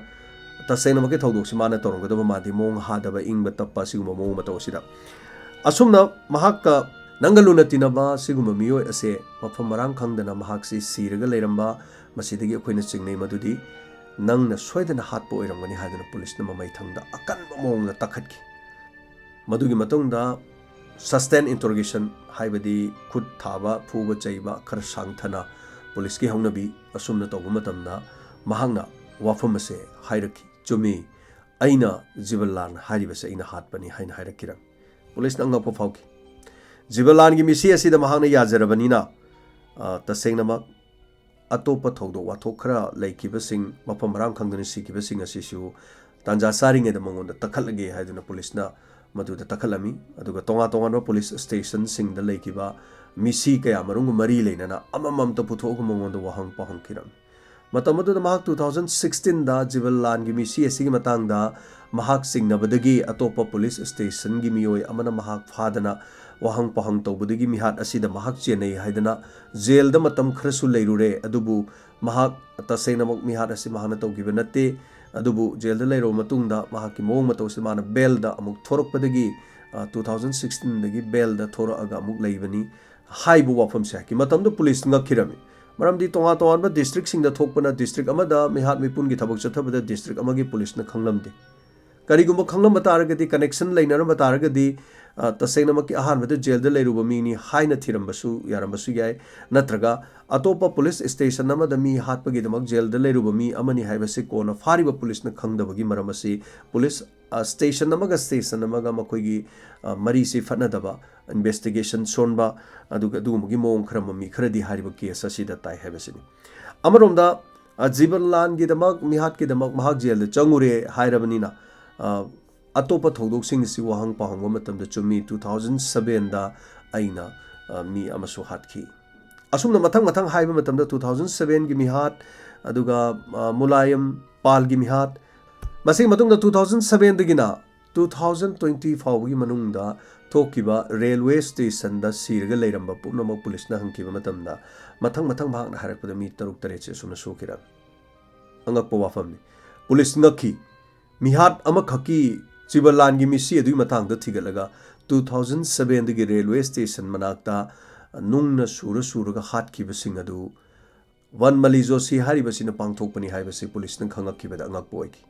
ꯇꯁꯦꯡꯅꯃꯛꯀꯤ ꯊꯧꯗꯣꯛꯁꯤ ꯃꯥꯅ ꯇꯧꯔꯝꯒꯗꯕ ꯃꯥꯟꯗꯦ, ꯃꯑꯣꯡ ꯍꯥꯗꯕ, ꯏꯪꯕ ꯇꯞꯄ ꯑꯁꯤꯒꯨꯝꯕ ꯃꯑꯣꯡ ꯃꯇꯧ ꯑꯁꯤꯗ꯫ ꯑꯁꯨꯝꯅ ꯃꯍꯥꯛꯀ, ꯅꯪꯒ ꯂꯨꯅ ꯇꯤꯟꯅꯕ ꯁꯤꯒꯨꯝꯕ ꯃꯤꯑꯣꯏ ꯑꯁꯦ ꯃꯐꯝ ꯃꯔꯥꯡ ꯈꯪꯗꯅ ꯃꯍꯥꯛꯁꯤ ꯁꯤꯔꯒ ꯂꯩꯔꯝꯕ, ꯃꯁꯤꯗꯒꯤ ꯑꯩꯈꯣꯏꯅ ꯆꯤꯡꯅꯩ ꯃꯗꯨꯗꯤ ꯅꯪꯅ ꯁꯣꯏꯗꯅ ꯍꯥꯠꯄ ꯑꯣꯏꯔꯝꯒꯅꯤ ꯍꯥꯏꯗꯨꯅ ꯄꯨꯂꯤꯁꯅ ꯃꯃꯩꯊꯪꯗ ꯑꯀꯟꯕ ꯃꯑꯣꯡꯗ ꯇꯛꯈꯠꯈꯤ꯫ ꯃꯗꯨꯒꯤ ꯃꯇꯨꯡꯗ sustained interrogation, ꯍꯥꯏꯕꯗꯤ ꯈꯨꯠ ꯊꯥꯕ, ꯐꯨꯕ ꯆꯩꯕ ꯈꯔ ꯁꯥꯡꯊꯅ ꯄꯨꯂꯤꯁꯀꯤ ꯍꯧꯅꯕꯤ ꯑꯁꯨꯝꯅ ꯇꯧꯕ ꯃꯇꯝꯗ ꯃꯍꯥꯛꯅ ꯋꯥꯐꯝ ꯑꯁꯦ ꯍꯥꯏꯔꯛꯈꯤ, "ꯆꯨꯝꯃꯤ, ꯑꯩꯅ ꯖꯤꯕꯟ ꯂꯥꯟ ꯍꯥꯏꯔꯤꯕꯁꯦ ꯑꯩꯅ ꯍꯥꯠꯄꯅꯤ" ꯍꯥꯏꯅ ꯍꯥꯏꯔꯛꯈꯤꯔꯝꯃꯤ꯫ ꯄꯨꯂꯤꯁꯅ ꯑꯉꯛꯄ ꯐꯥꯎꯈꯤ꯫ ꯖꯤꯕꯟ ꯂꯥꯟꯒꯤ ꯃꯤꯁꯤ ꯑꯁꯤꯗ ꯃꯍꯥꯛꯅ ꯌꯥꯖꯔꯕꯅꯤꯅ, ꯑ, ꯇꯁꯦꯡꯅꯃꯛ ꯑꯇꯣꯞꯄ ꯊꯧꯗꯣꯛ ꯋꯥꯊꯣꯛ ꯈꯔ ꯂꯩꯈꯤꯕꯁꯤꯡ, ꯃꯐꯝ ꯃꯔꯥꯡ ꯈꯪꯗꯅ ꯁꯤꯈꯤꯕꯁꯤꯡ ꯑꯁꯤꯁꯨ ꯇꯥꯟꯖꯥ ꯆꯥꯔꯤꯉꯩꯗ ꯃꯉꯣꯟꯗ ꯇꯛꯈꯠꯂꯒꯦ ꯍꯥꯏꯗꯨꯅ ꯄꯨꯂꯤꯁꯅ ꯃꯗꯨꯗ ꯇꯛꯈꯠꯂꯝꯃꯤ꯫ ꯑꯗꯨꯒ ꯇꯣꯉꯥꯟ ꯇꯣꯉꯥꯟꯕ ꯄꯨꯂꯤꯁ ꯁ꯭ꯇꯦꯁꯟꯁꯤꯡꯗ ꯂꯩꯈꯤꯕ ꯃꯤꯁꯤ ꯀꯌꯥ ꯃꯔꯨꯝꯒ ꯃꯔꯤ ꯂꯩꯅꯅ ꯑꯃꯃꯝꯇ ꯄꯨꯊꯣꯛꯑꯒ ꯃꯉꯣꯟꯗ ꯋꯥꯍꯪ ꯄꯥꯎꯍꯪꯈꯤꯔꯝꯃꯤ꯫ ꯃꯇꯝ ꯑꯗꯨꯗ ꯃꯍꯥꯛ two thousand sixteenꯗ ꯖꯤꯕꯟ ꯂꯥꯟꯒꯤ ꯃꯤꯁꯤ ꯑꯁꯤꯒꯤ ꯃꯇꯥꯡꯗ ꯃꯍꯥꯛ ꯆꯤꯡꯅꯕꯗꯒꯤ ꯑꯇꯣꯞꯄ ꯄꯨꯂꯤꯁ ꯁ꯭ꯇꯦꯁꯟꯒꯤ ꯃꯤꯑꯣꯏ ꯑꯃꯅ ꯃꯍꯥꯛ ꯐꯥꯗꯅ ꯋꯥꯍꯪ ꯄꯥꯎꯍꯪ ꯇꯧꯕꯗꯒꯤ ꯃꯤꯍꯥꯠ ꯑꯁꯤꯗ ꯃꯍꯥꯛ ꯆꯦꯟꯅꯩ ꯍꯥꯏꯗꯅ ꯖꯦꯜꯗ ꯃꯇꯝ ꯈꯔꯁꯨ ꯂꯩꯔꯨꯔꯦ꯫ ꯑꯗꯨꯕꯨ ꯃꯍꯥꯛ ꯇꯁꯦꯡꯅꯃꯛ ꯃꯤꯍꯥꯠ ꯑꯁꯤ ꯃꯍꯥꯛꯅ ꯇꯧꯈꯤꯕ ꯅꯠꯇꯦ꯫ ꯑꯗꯨꯕꯨ ꯖꯦꯜꯗ ꯂꯩꯔꯕ ꯃꯇꯨꯡꯗ ꯃꯍꯥꯛꯀꯤ ꯃꯑꯣꯡ ꯃꯇꯧꯁꯤ ꯃꯥꯅ ꯕꯦꯜꯗ ꯑꯃꯨꯛ ꯊꯣꯔꯛꯄꯗꯒꯤ, ꯑ, two thousand sixteenꯗꯒꯤ ꯕꯦꯜꯗ ꯊꯣꯔꯛꯑꯒ ꯑꯃꯨꯛ ꯂꯩꯕꯅꯤ ꯍꯥꯏꯕ ꯋꯥꯐꯝꯁꯦ ꯍꯥꯏꯈꯤ꯫ ꯃꯇꯝꯗꯨ ꯄꯨꯂꯤꯁ ꯉꯛꯈꯤꯔꯝꯃꯤ꯫ ꯃꯔꯝꯗꯤ ꯇꯣꯉꯥꯟ ꯇꯣꯉꯥꯟꯕ ꯗꯤꯁꯇ꯭ꯔꯤꯛꯁꯤꯡꯗ ꯊꯣꯛꯄꯅ, ꯗꯤꯁꯇ꯭ꯔꯤꯛ ꯑꯃꯗ ꯃꯤꯍꯥꯠ ꯃꯤꯄꯨꯟꯒꯤ ꯊꯕꯛ ꯆꯠꯊꯕꯗ ꯗꯤꯁꯇ꯭ꯔꯤꯛ ꯑꯃꯒꯤ ꯄꯨꯂꯤꯁꯅ ꯈꯪꯂꯝꯗꯦ꯫ ꯀꯔꯤꯒꯨꯝꯕ ꯈꯪꯂꯝꯕ ꯇꯥꯔꯒꯗꯤ, connection ꯂꯩꯅꯔꯝꯕ ꯇꯥꯔꯒꯗꯤ, ꯑ, ꯇꯁꯦꯡꯅꯃꯛꯀꯤ ꯑꯍꯥꯟꯕꯗ ꯖꯦꯜꯗ ꯂꯩꯔꯨꯕ ꯃꯤꯅꯤ ꯍꯥꯏꯅ ꯊꯤꯔꯝꯕꯁꯨ ꯌꯥꯔꯝꯕꯁꯨ ꯌꯥꯏ, ꯅꯠꯇ꯭ꯔꯒ ꯑꯇꯣꯞꯄ ꯄꯨꯂꯤꯁ ꯁ꯭ꯇꯦꯁꯟ ꯑꯃꯗ ꯃꯤ ꯍꯥꯠꯄꯒꯤꯗꯃꯛ ꯖꯦꯜꯗ ꯂꯩꯔꯨꯕ ꯃꯤ ꯑꯃꯅꯤ ꯍꯥꯏꯕꯁꯤ ꯀꯣꯟꯅ ꯐꯥꯔꯤꯕ ꯄꯨꯂꯤꯁꯅ ꯈꯪꯗꯕꯒꯤ ꯃꯔꯝ ꯑꯁꯤ ꯄꯨꯂꯤꯁ, ꯑ, ꯁ꯭ꯇꯦꯁꯟ ꯑꯃꯒ ꯁ꯭ꯇꯦꯁꯟ ꯑꯃꯒ ꯃꯈꯣꯏꯒꯤ, ꯑ, ꯃꯔꯤꯁꯤ ꯐꯠꯅꯗꯕ, ꯏꯟꯚꯦꯁꯇꯤꯒꯦꯁꯟ ꯁꯣꯟꯕ, ꯑꯗꯨꯒ ꯑꯗꯨꯒꯨꯝꯕꯒꯤ ꯃꯑꯣꯡ ꯈꯔ ꯃꯃꯤ ꯈꯔꯗꯤ ꯍꯥꯏꯔꯤꯕ ꯀꯦꯁ ꯑꯁꯤꯗ ꯇꯥꯏ ꯍꯥꯏꯕꯁꯤꯅꯤ꯫ ꯑꯃꯔꯣꯝꯗ, ꯑ, ꯖꯤꯕꯟ ꯂꯥꯟꯒꯤꯗꯃꯛ, ꯃꯤꯍꯥꯠꯀꯤꯗꯃꯛ ꯃꯍꯥꯛ ꯖꯦꯜꯗ ꯆꯪꯉꯨꯔꯦ ꯍꯥꯏꯔꯕꯅꯤꯅ, ꯑ, ꯑꯇꯣꯞꯄ ꯊꯧꯗꯣꯛꯁꯤꯡ ꯑꯁꯤ ꯋꯥꯍꯪ ꯄꯥꯎꯍꯪꯕ ꯃꯇꯝꯗ ꯆꯨꯝꯃꯤ, two thousand sevenꯗ ꯑꯩꯅ, ꯑ, ꯃꯤ ꯑꯃꯁꯨ ꯍꯥꯠꯈꯤ꯫ ꯑꯁꯨꯝꯅ ꯃꯊꯪ ꯃꯊꯪ ꯍꯥꯏꯕ ꯃꯇꯝꯗ two thousand sevenꯒꯤ ꯃꯤꯍꯥꯠ, ꯑꯗꯨꯒ, ꯑ, ꯃꯨꯂꯥꯌꯝ ꯄꯥꯜꯒꯤ ꯃꯤꯍꯥꯠ, ꯃꯁꯤꯒꯤ ꯃꯇꯨꯡꯗ two thousand sevenꯗꯒꯤꯅ two thousand twenty ꯐꯥꯎꯕꯒꯤ ꯃꯅꯨꯡꯗ ꯊꯣꯛꯈꯤꯕ ꯔꯦꯜꯋꯦ ꯁ꯭ꯇꯦꯁꯟꯗ ꯁꯤꯔꯒ ꯂꯩꯔꯝꯕ ꯄꯨꯝꯅꯃꯛ ꯄꯨꯂꯤꯁꯅ ꯍꯪꯈꯤꯕ ꯃꯇꯝꯗ ꯃꯊꯪ ꯃꯊꯪ ꯃꯍꯥꯛꯅ ꯍꯥꯏꯔꯛꯄꯗ ꯃꯤ ꯇꯔꯨꯛ ꯇꯔꯦꯠꯁꯦ ꯑꯁꯨꯝꯅ ꯁꯣꯛꯈꯤꯔꯝꯃꯤ꯫ ꯑꯉꯛꯄ ꯋꯥꯐꯝꯅꯤ꯫ ꯄꯨꯂꯤꯁ ꯉꯛꯈꯤ꯫ ꯃꯤꯍꯥꯠ ꯑꯃꯈꯛꯀꯤ ꯖꯤꯕꯟ ꯂꯥꯟꯒꯤ ꯃꯤꯁꯤ ꯑꯗꯨꯒꯤ ꯃꯇꯥꯡꯗ ꯊꯤꯒꯠꯂꯒ two thousand sevenꯗꯒꯤ ꯔꯦꯜꯋꯦ ꯁ꯭ꯇꯦꯁꯟ ꯃꯅꯥꯛꯇ ꯅꯨꯡꯅ ꯁꯨꯔ ꯁꯨꯔꯒ ꯍꯥꯠꯈꯤꯕꯁꯤꯡ ꯑꯗꯨ ꯋꯟ ꯃꯂꯤ ꯖꯣꯁꯤ ꯍꯥꯏꯔꯤꯕꯁꯤꯅ ꯄꯥꯡꯊꯣꯛꯄꯅꯤ ꯍꯥꯏꯕꯁꯤ ꯄꯨꯂꯤꯁꯅ ꯈꯪꯉꯛꯈꯤꯕꯗ ꯑꯉꯛꯄ ꯑꯣꯏꯈꯤ꯫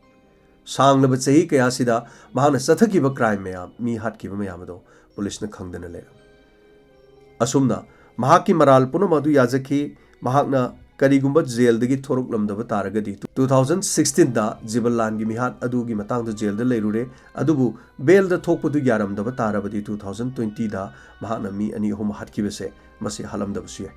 ꯁꯥꯡꯂꯕ ꯆꯍꯤ ꯀꯌꯥꯁꯤꯗ ꯃꯍꯥꯛꯅ ꯆꯠꯊꯈꯤꯕ ꯀ꯭ꯔꯥꯏꯝ ꯃꯌꯥꯝ, ꯃꯤ ꯍꯥꯠꯈꯤꯕ ꯃꯌꯥꯝ ꯑꯗꯣ ꯄꯨꯂꯤꯁꯅ ꯈꯪꯗꯅ ꯂꯩꯔꯝꯃꯤ꯫ ꯑꯁꯨꯝꯅ ꯃꯍꯥꯛꯀꯤ ꯃꯔꯥꯜ ꯄꯨꯝꯅꯃꯛ ꯑꯗꯨ ꯌꯥꯖꯈꯤ꯫ ꯃꯍꯥꯛꯅ ꯀꯔꯤꯒꯨꯝꯕ ꯖꯦꯜꯗꯒꯤ ꯊꯣꯔꯛꯂꯝꯗꯕ ꯇꯥꯔꯒꯗꯤ, two thousand sixteenꯗ ꯖꯤꯕꯟ ꯂꯥꯟꯒꯤ ꯃꯤꯍꯥꯠ ꯑꯗꯨꯒꯤ ꯃꯇꯥꯡꯗ ꯖꯦꯜꯗ ꯂꯩꯔꯨꯔꯦ, ꯑꯗꯨꯕꯨ ꯕꯦꯜꯗ ꯊꯣꯛꯄꯗꯨ ꯌꯥꯔꯝꯗꯕ ꯇꯥꯔꯕꯗꯤ, two thousand twentyꯗ ꯃꯍꯥꯛꯅ ꯃꯤ ꯑꯅꯤ ꯑꯍꯨꯝ ꯍꯥꯠꯈꯤꯕꯁꯦ, ꯃꯁꯤ ꯍꯥꯠꯂꯝꯗꯕꯁꯨ ꯌꯥꯏ꯫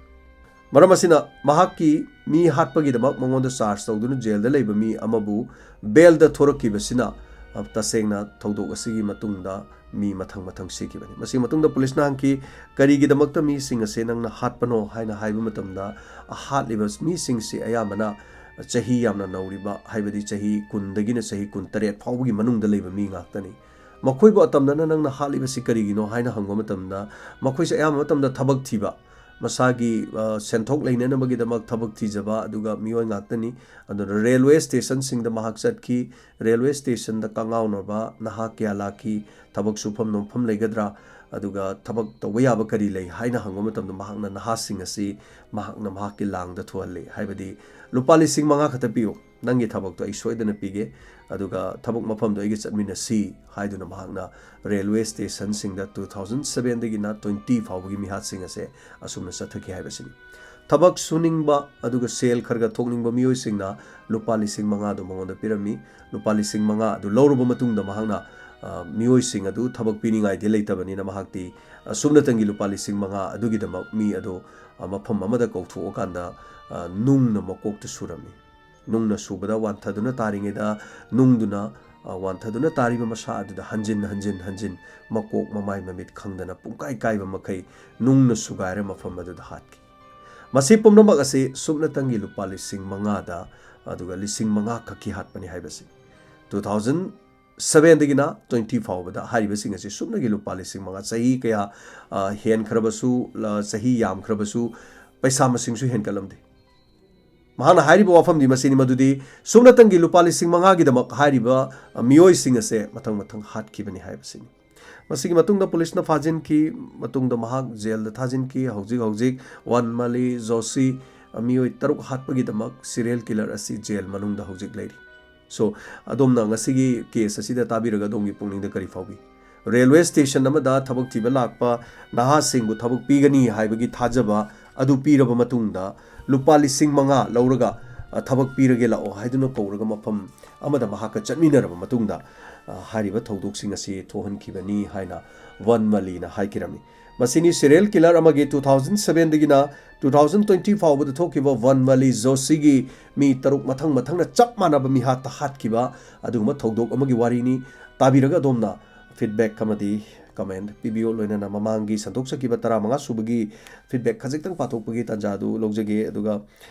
ꯃꯔꯝ ꯑꯁꯤꯅ, ꯃꯍꯥꯛꯀꯤ ꯃꯤ ꯍꯥꯠꯄꯒꯤꯗꯃꯛ ꯃꯉꯣꯟꯗ ꯆꯥꯔꯖ ꯇꯧꯗꯨꯅ ꯖꯦꯜꯗ ꯂꯩꯕ ꯃꯤ ꯑꯃꯕꯨ ꯕꯦꯜꯗ ꯊꯣꯔꯛꯈꯤꯕꯁꯤꯅ, ꯑ, ꯇꯁꯦꯡꯅ ꯊꯧꯗꯣꯛ ꯑꯁꯤꯒꯤ ꯃꯇꯨꯡꯗ ꯃꯤ ꯃꯊꯪ ꯃꯊꯪ ꯁꯤꯈꯤꯕꯅꯤ꯫ ꯃꯁꯤꯒꯤ ꯃꯇꯨꯡꯗ ꯄꯨꯂꯤꯁꯅ ꯍꯪꯈꯤ, "ꯀꯔꯤꯒꯤꯗꯃꯛꯇ ꯃꯤꯁꯤꯡ ꯑꯁꯦ ꯅꯪꯅ ꯍꯥꯠꯄꯅꯣ?" ꯍꯥꯏꯅ ꯍꯥꯏꯕ ꯃꯇꯝꯗ, ꯍꯥꯠꯂꯤꯕ ꯃꯤꯁꯤꯡꯁꯤ ꯑꯌꯥꯝꯕꯅ ꯆꯍꯤ ꯌꯥꯝꯅ ꯅꯧꯔꯤꯕ, ꯍꯥꯏꯕꯗꯤ ꯆꯍꯤ ꯀꯨꯟꯗꯒꯤꯅ ꯆꯍꯤ ꯀꯨꯟꯇꯔꯦꯠ ꯐꯥꯎꯕꯒꯤ ꯃꯅꯨꯡꯗ ꯂꯩꯕ ꯃꯤ ꯉꯥꯛꯇꯅꯤ꯫ ꯃꯈꯣꯏꯕꯨ ꯑꯇꯝꯅꯅ ꯅꯪꯅ ꯍꯥꯠꯂꯤꯕꯁꯤ ꯀꯔꯤꯒꯤꯅꯣ ꯍꯥꯏꯅ ꯍꯪꯕ ꯃꯇꯝꯗ, ꯃꯈꯣꯏꯁꯦ ꯑꯌꯥꯝꯕ ꯃꯇꯝꯗ ꯊꯕꯛ ꯊꯤꯕ, ꯃꯁꯥꯒꯤ, ꯑ, ꯁꯦꯟꯊꯣꯛ ꯂꯩꯅꯅꯕꯒꯤꯗꯃꯛ ꯊꯕꯛ ꯊꯤꯖꯕ ꯑꯗꯨꯒ ꯃꯤꯑꯣꯏ ꯉꯥꯛꯇꯅꯤ꯫ ꯑꯗꯨꯅ ꯔꯦꯜꯋꯦ ꯁ꯭ꯇꯦꯁꯟꯁꯤꯡꯗ ꯃꯍꯥꯛ ꯆꯠꯈꯤ꯫ ꯔꯦꯜꯋꯦ ꯁ꯭ꯇꯦꯁꯟꯗ ꯀꯉꯥꯎꯅꯕ ꯅꯍꯥ ꯀꯌꯥ ꯂꯥꯛꯈꯤ꯫ ꯊꯕꯛ ꯁꯨꯐꯝ ꯅꯣꯝꯐꯝ ꯂꯩꯒꯗ꯭ꯔꯥ, ꯑꯗꯨꯒ ꯊꯕꯛ ꯇꯧꯕ ꯌꯥꯕ ꯀꯔꯤ ꯂꯩ ꯍꯥꯏꯅ ꯍꯪꯕ ꯃꯇꯝꯗ ꯃꯍꯥꯛꯅ ꯅꯍꯥꯁꯤꯡ ꯑꯁꯤ ꯃꯍꯥꯛꯅ ꯃꯍꯥꯛꯀꯤ ꯂꯥꯡꯗ ꯊꯨꯍꯜꯂꯤ꯫ ꯍꯥꯏꯕꯗꯤ, "ꯂꯨꯄꯥ ꯂꯤꯁꯤꯡ ꯃꯉꯥ ꯈꯛꯇ ꯄꯤꯌꯨ, ꯅꯪꯒꯤ ꯊꯕꯛꯇꯣ ꯑꯩ ꯁꯣꯏꯗꯅ ꯄꯤꯒꯦ, ꯑꯗꯨꯒ ꯊꯕꯛ ꯃꯐꯝꯗꯣ ꯑꯩꯒ ꯆꯠꯃꯤꯟꯅꯁꯤ" ꯍꯥꯏꯗꯨꯅ ꯃꯍꯥꯛꯅ ꯔꯦꯜꯋꯦ ꯁ꯭ꯇꯦꯁꯟꯁꯤꯡꯗ two thousand sevenꯗꯒꯤꯅ twenty ꯐꯥꯎꯕꯒꯤ ꯃꯤꯍꯥꯠꯁꯤꯡ ꯑꯁꯦ ꯑꯁꯨꯝꯅ ꯆꯠꯊꯈꯤ ꯍꯥꯏꯕꯁꯤꯅꯤ꯫ ꯊꯕꯛ ꯁꯨꯅꯤꯡꯕ ꯑꯗꯨꯒ ꯁꯦꯜ ꯈꯔ ꯈꯔ ꯊꯣꯛꯅꯤꯡꯕ ꯃꯤꯑꯣꯏꯁꯤꯡꯅ ꯂꯨꯄꯥ ꯂꯤꯁꯤꯡ ꯃꯉꯥꯗꯨ ꯃꯉꯣꯟꯗ ꯄꯤꯔꯝꯃꯤ꯫ ꯂꯨꯄꯥ ꯂꯤꯁꯤꯡ ꯃꯉꯥ ꯑꯗꯨ ꯂꯧꯔꯕ ꯃꯇꯨꯡꯗ ꯃꯍꯥꯛꯅ, ꯑ, ꯃꯤꯑꯣꯏꯁꯤꯡ ꯑꯗꯨ ꯊꯕꯛ ꯄꯤꯅꯤꯡꯉꯥꯏꯗꯤ ꯂꯩꯇꯕꯅꯤꯅ ꯃꯍꯥꯛꯇꯤ, ꯑ, ꯁꯨꯞꯅꯇꯪꯒꯤ ꯂꯨꯄꯥ ꯂꯤꯁꯤꯡ ꯃꯉꯥ ꯑꯗꯨꯒꯤꯗꯃꯛ ꯃꯤ ꯑꯗꯨ, ꯑ, ꯃꯐꯝ ꯑꯃꯗ ꯀꯧꯊꯣꯛꯑꯀꯥꯟꯗ, ꯑ, ꯅꯨꯡꯅ ꯃꯀꯣꯛꯇ ꯁꯨꯔꯝꯃꯤ꯫ ꯅꯨꯡꯅ ꯁꯨꯕꯗ ꯋꯥꯟꯊꯗꯨꯅ ꯇꯥꯔꯤꯉꯩꯗ ꯅꯨꯡꯗꯨꯅ, ꯑ, ꯋꯥꯟꯊꯗꯨꯅ ꯇꯥꯔꯤꯕ ꯃꯁꯥ ꯑꯗꯨꯗ ꯍꯟꯖꯤꯟ ꯍꯟꯖꯤꯟ ꯍꯟꯖꯤꯟ ꯃꯀꯣꯛ ꯃꯃꯥꯏ ꯃꯃꯤꯠ ꯈꯪꯗꯅ ꯄꯨꯡꯀꯥꯏ ꯀꯥꯏꯕ ꯃꯈꯩ ꯅꯨꯡꯅ ꯁꯨꯒꯥꯏꯔ ꯃꯐꯝ ꯑꯗꯨꯗ ꯍꯥꯠꯈꯤ꯫ ꯃꯁꯤ ꯄꯨꯝꯅꯃꯛ ꯑꯁꯤ ꯁꯨꯞꯅꯇꯪꯒꯤ ꯂꯨꯄꯥ ꯂꯤꯁꯤꯡ ꯃꯉꯥꯗ, ꯑꯗꯨꯒ ꯂꯤꯁꯤꯡ ꯃꯉꯥ ꯈꯛꯀꯤ ꯍꯥꯠꯄꯅꯤ ꯍꯥꯏꯕꯁꯤ꯫ Two thousand sevenꯗꯒꯤꯅ twenty ꯐꯥꯎꯕꯗ ꯍꯥꯏꯔꯤꯕꯁꯤꯡ ꯑꯁꯤ ꯁꯨꯞꯅꯒꯤ ꯂꯨꯄꯥ ꯂꯤꯁꯤꯡ ꯃꯉꯥ, ꯆꯍꯤ ꯀꯌꯥ, ꯑ, ꯍꯦꯟꯈ꯭ꯔꯕꯁꯨ, ꯂ-, ꯆꯍꯤ ꯌꯥꯝꯈ꯭ꯔꯕꯁꯨ ꯄꯩꯁꯥ ꯃꯁꯤꯡꯁꯨ ꯍꯦꯟꯒꯠꯂꯝꯗꯦ꯫ ꯃꯍꯥꯛꯅ ꯍꯥꯏꯔꯤꯕ ꯋꯥꯐꯝꯗꯤ ꯃꯁꯤꯅꯤ, ꯃꯗꯨꯗꯤ ꯁꯨꯞꯅꯇꯪꯒꯤ ꯂꯨꯄꯥ ꯂꯤꯁꯤꯡ ꯃꯉꯥꯒꯤꯗꯃꯛ ꯍꯥꯏꯔꯤꯕ, ꯑ, ꯃꯤꯑꯣꯏꯁꯤꯡ ꯑꯁꯦ ꯃꯊꯪ ꯃꯊꯪ ꯍꯥꯠꯈꯤꯕꯅꯤ ꯍꯥꯏꯕꯁꯤꯅꯤ꯫ ꯃꯁꯤꯒꯤ ꯃꯇꯨꯡꯗ ꯄꯨꯂꯤꯁꯅ ꯐꯥꯖꯤꯟꯈꯤ, ꯃꯇꯨꯡꯗ ꯃꯍꯥꯛ ꯖꯦꯜꯗ ꯊꯥꯖꯤꯟꯈꯤ꯫ ꯍꯧꯖꯤꯛ ꯍꯧꯖꯤꯛ ꯋꯟꯃꯂꯤ ꯖꯣꯁꯤ, ꯑ, ꯃꯤꯑꯣꯏ ꯇꯔꯨꯛ ꯍꯥꯠꯄꯒꯤꯗꯃꯛ serial killer ꯑꯁꯤ ꯖꯦꯜ ꯃꯅꯨꯡꯗ ꯍꯧꯖꯤꯛ ꯂꯩꯔꯤ꯫ So, ꯑꯗꯣꯝꯅ ꯉꯁꯤꯒꯤ case ꯑꯁꯤꯗ ꯇꯥꯕꯤꯔꯒ ꯑꯗꯣꯝꯒꯤ ꯄꯨꯛꯅꯤꯡꯗ ꯀꯔꯤ ꯐꯥꯎꯏ? ꯔꯦꯜꯋꯦ ꯁ꯭ꯇꯦꯁꯟ ꯑꯃꯗ ꯊꯕꯛ ꯊꯤꯕ ꯂꯥꯛꯄ ꯅꯍꯥꯁꯤꯡꯕꯨ ꯊꯕꯛ ꯄꯤꯒꯅꯤ ꯍꯥꯏꯕꯒꯤ ꯊꯥꯖꯕ ꯑꯗꯨ ꯄꯤꯔꯕ ꯃꯇꯨꯡꯗ, ꯂꯨꯄꯥ ꯂꯤꯁꯤꯡ ꯃꯉꯥ ꯂꯧꯔꯒ, ꯑ, "ꯊꯕꯛ ꯄꯤꯔꯒꯦ ꯂꯥꯛꯑꯣ" ꯍꯥꯏꯗꯨꯅ ꯀꯧꯔꯒ ꯃꯐꯝ ꯑꯃꯗ ꯃꯍꯥꯛꯀ ꯆꯠꯃꯤꯟꯅꯔꯕ ꯃꯇꯨꯡꯗ, ꯑ, ꯍꯥꯏꯔꯤꯕ ꯊꯧꯗꯣꯛꯁꯤꯡ ꯑꯁꯤ ꯊꯣꯛꯍꯟꯈꯤꯕꯅꯤ ꯍꯥꯏꯅ ꯋꯟꯃꯂꯤꯅ ꯍꯥꯏꯈꯤꯔꯝꯃꯤ꯫ ꯃꯁꯤꯅꯤ serial killer ꯑꯃꯒꯤ two thousand sevenꯗꯒꯤꯅ two thousand twenty ꯐꯥꯎꯕꯗ ꯊꯣꯛꯈꯤꯕ ꯋꯟꯃꯂꯤ ꯖꯣꯁꯤꯒꯤ ꯃꯤ ꯇꯔꯨꯛ ꯃꯊꯪ ꯃꯊꯪꯅ ꯆꯞ ꯃꯥꯟꯅꯕ ꯃꯤꯍꯥꯠꯇ ꯍꯥꯠꯈꯤꯕ ꯑꯗꯨꯒꯨꯝꯕ ꯊꯧꯗꯣꯛ ꯑꯃꯒꯤ ꯋꯥꯔꯤꯅꯤ꯫ ꯇꯥꯕꯤꯔꯒ ꯑꯗꯣꯝꯅ feedback ꯑꯃꯗꯤ comment ꯄꯤꯕꯤꯌꯨ꯫ ꯂꯣꯏꯅꯅ ꯃꯃꯥꯡꯒꯤ ꯁꯟꯗꯣꯛꯆꯈꯤꯕ ꯇꯔꯥꯃꯉꯥ ꯁꯨꯕꯒꯤ feedback ꯈꯖꯤꯛꯇꯪ ꯄꯥꯊꯣꯛꯄꯒꯤ ꯇꯥꯟꯖꯥ ꯑꯗꯨ ꯂꯧꯖꯒꯦ꯫ ꯑꯗꯨꯒ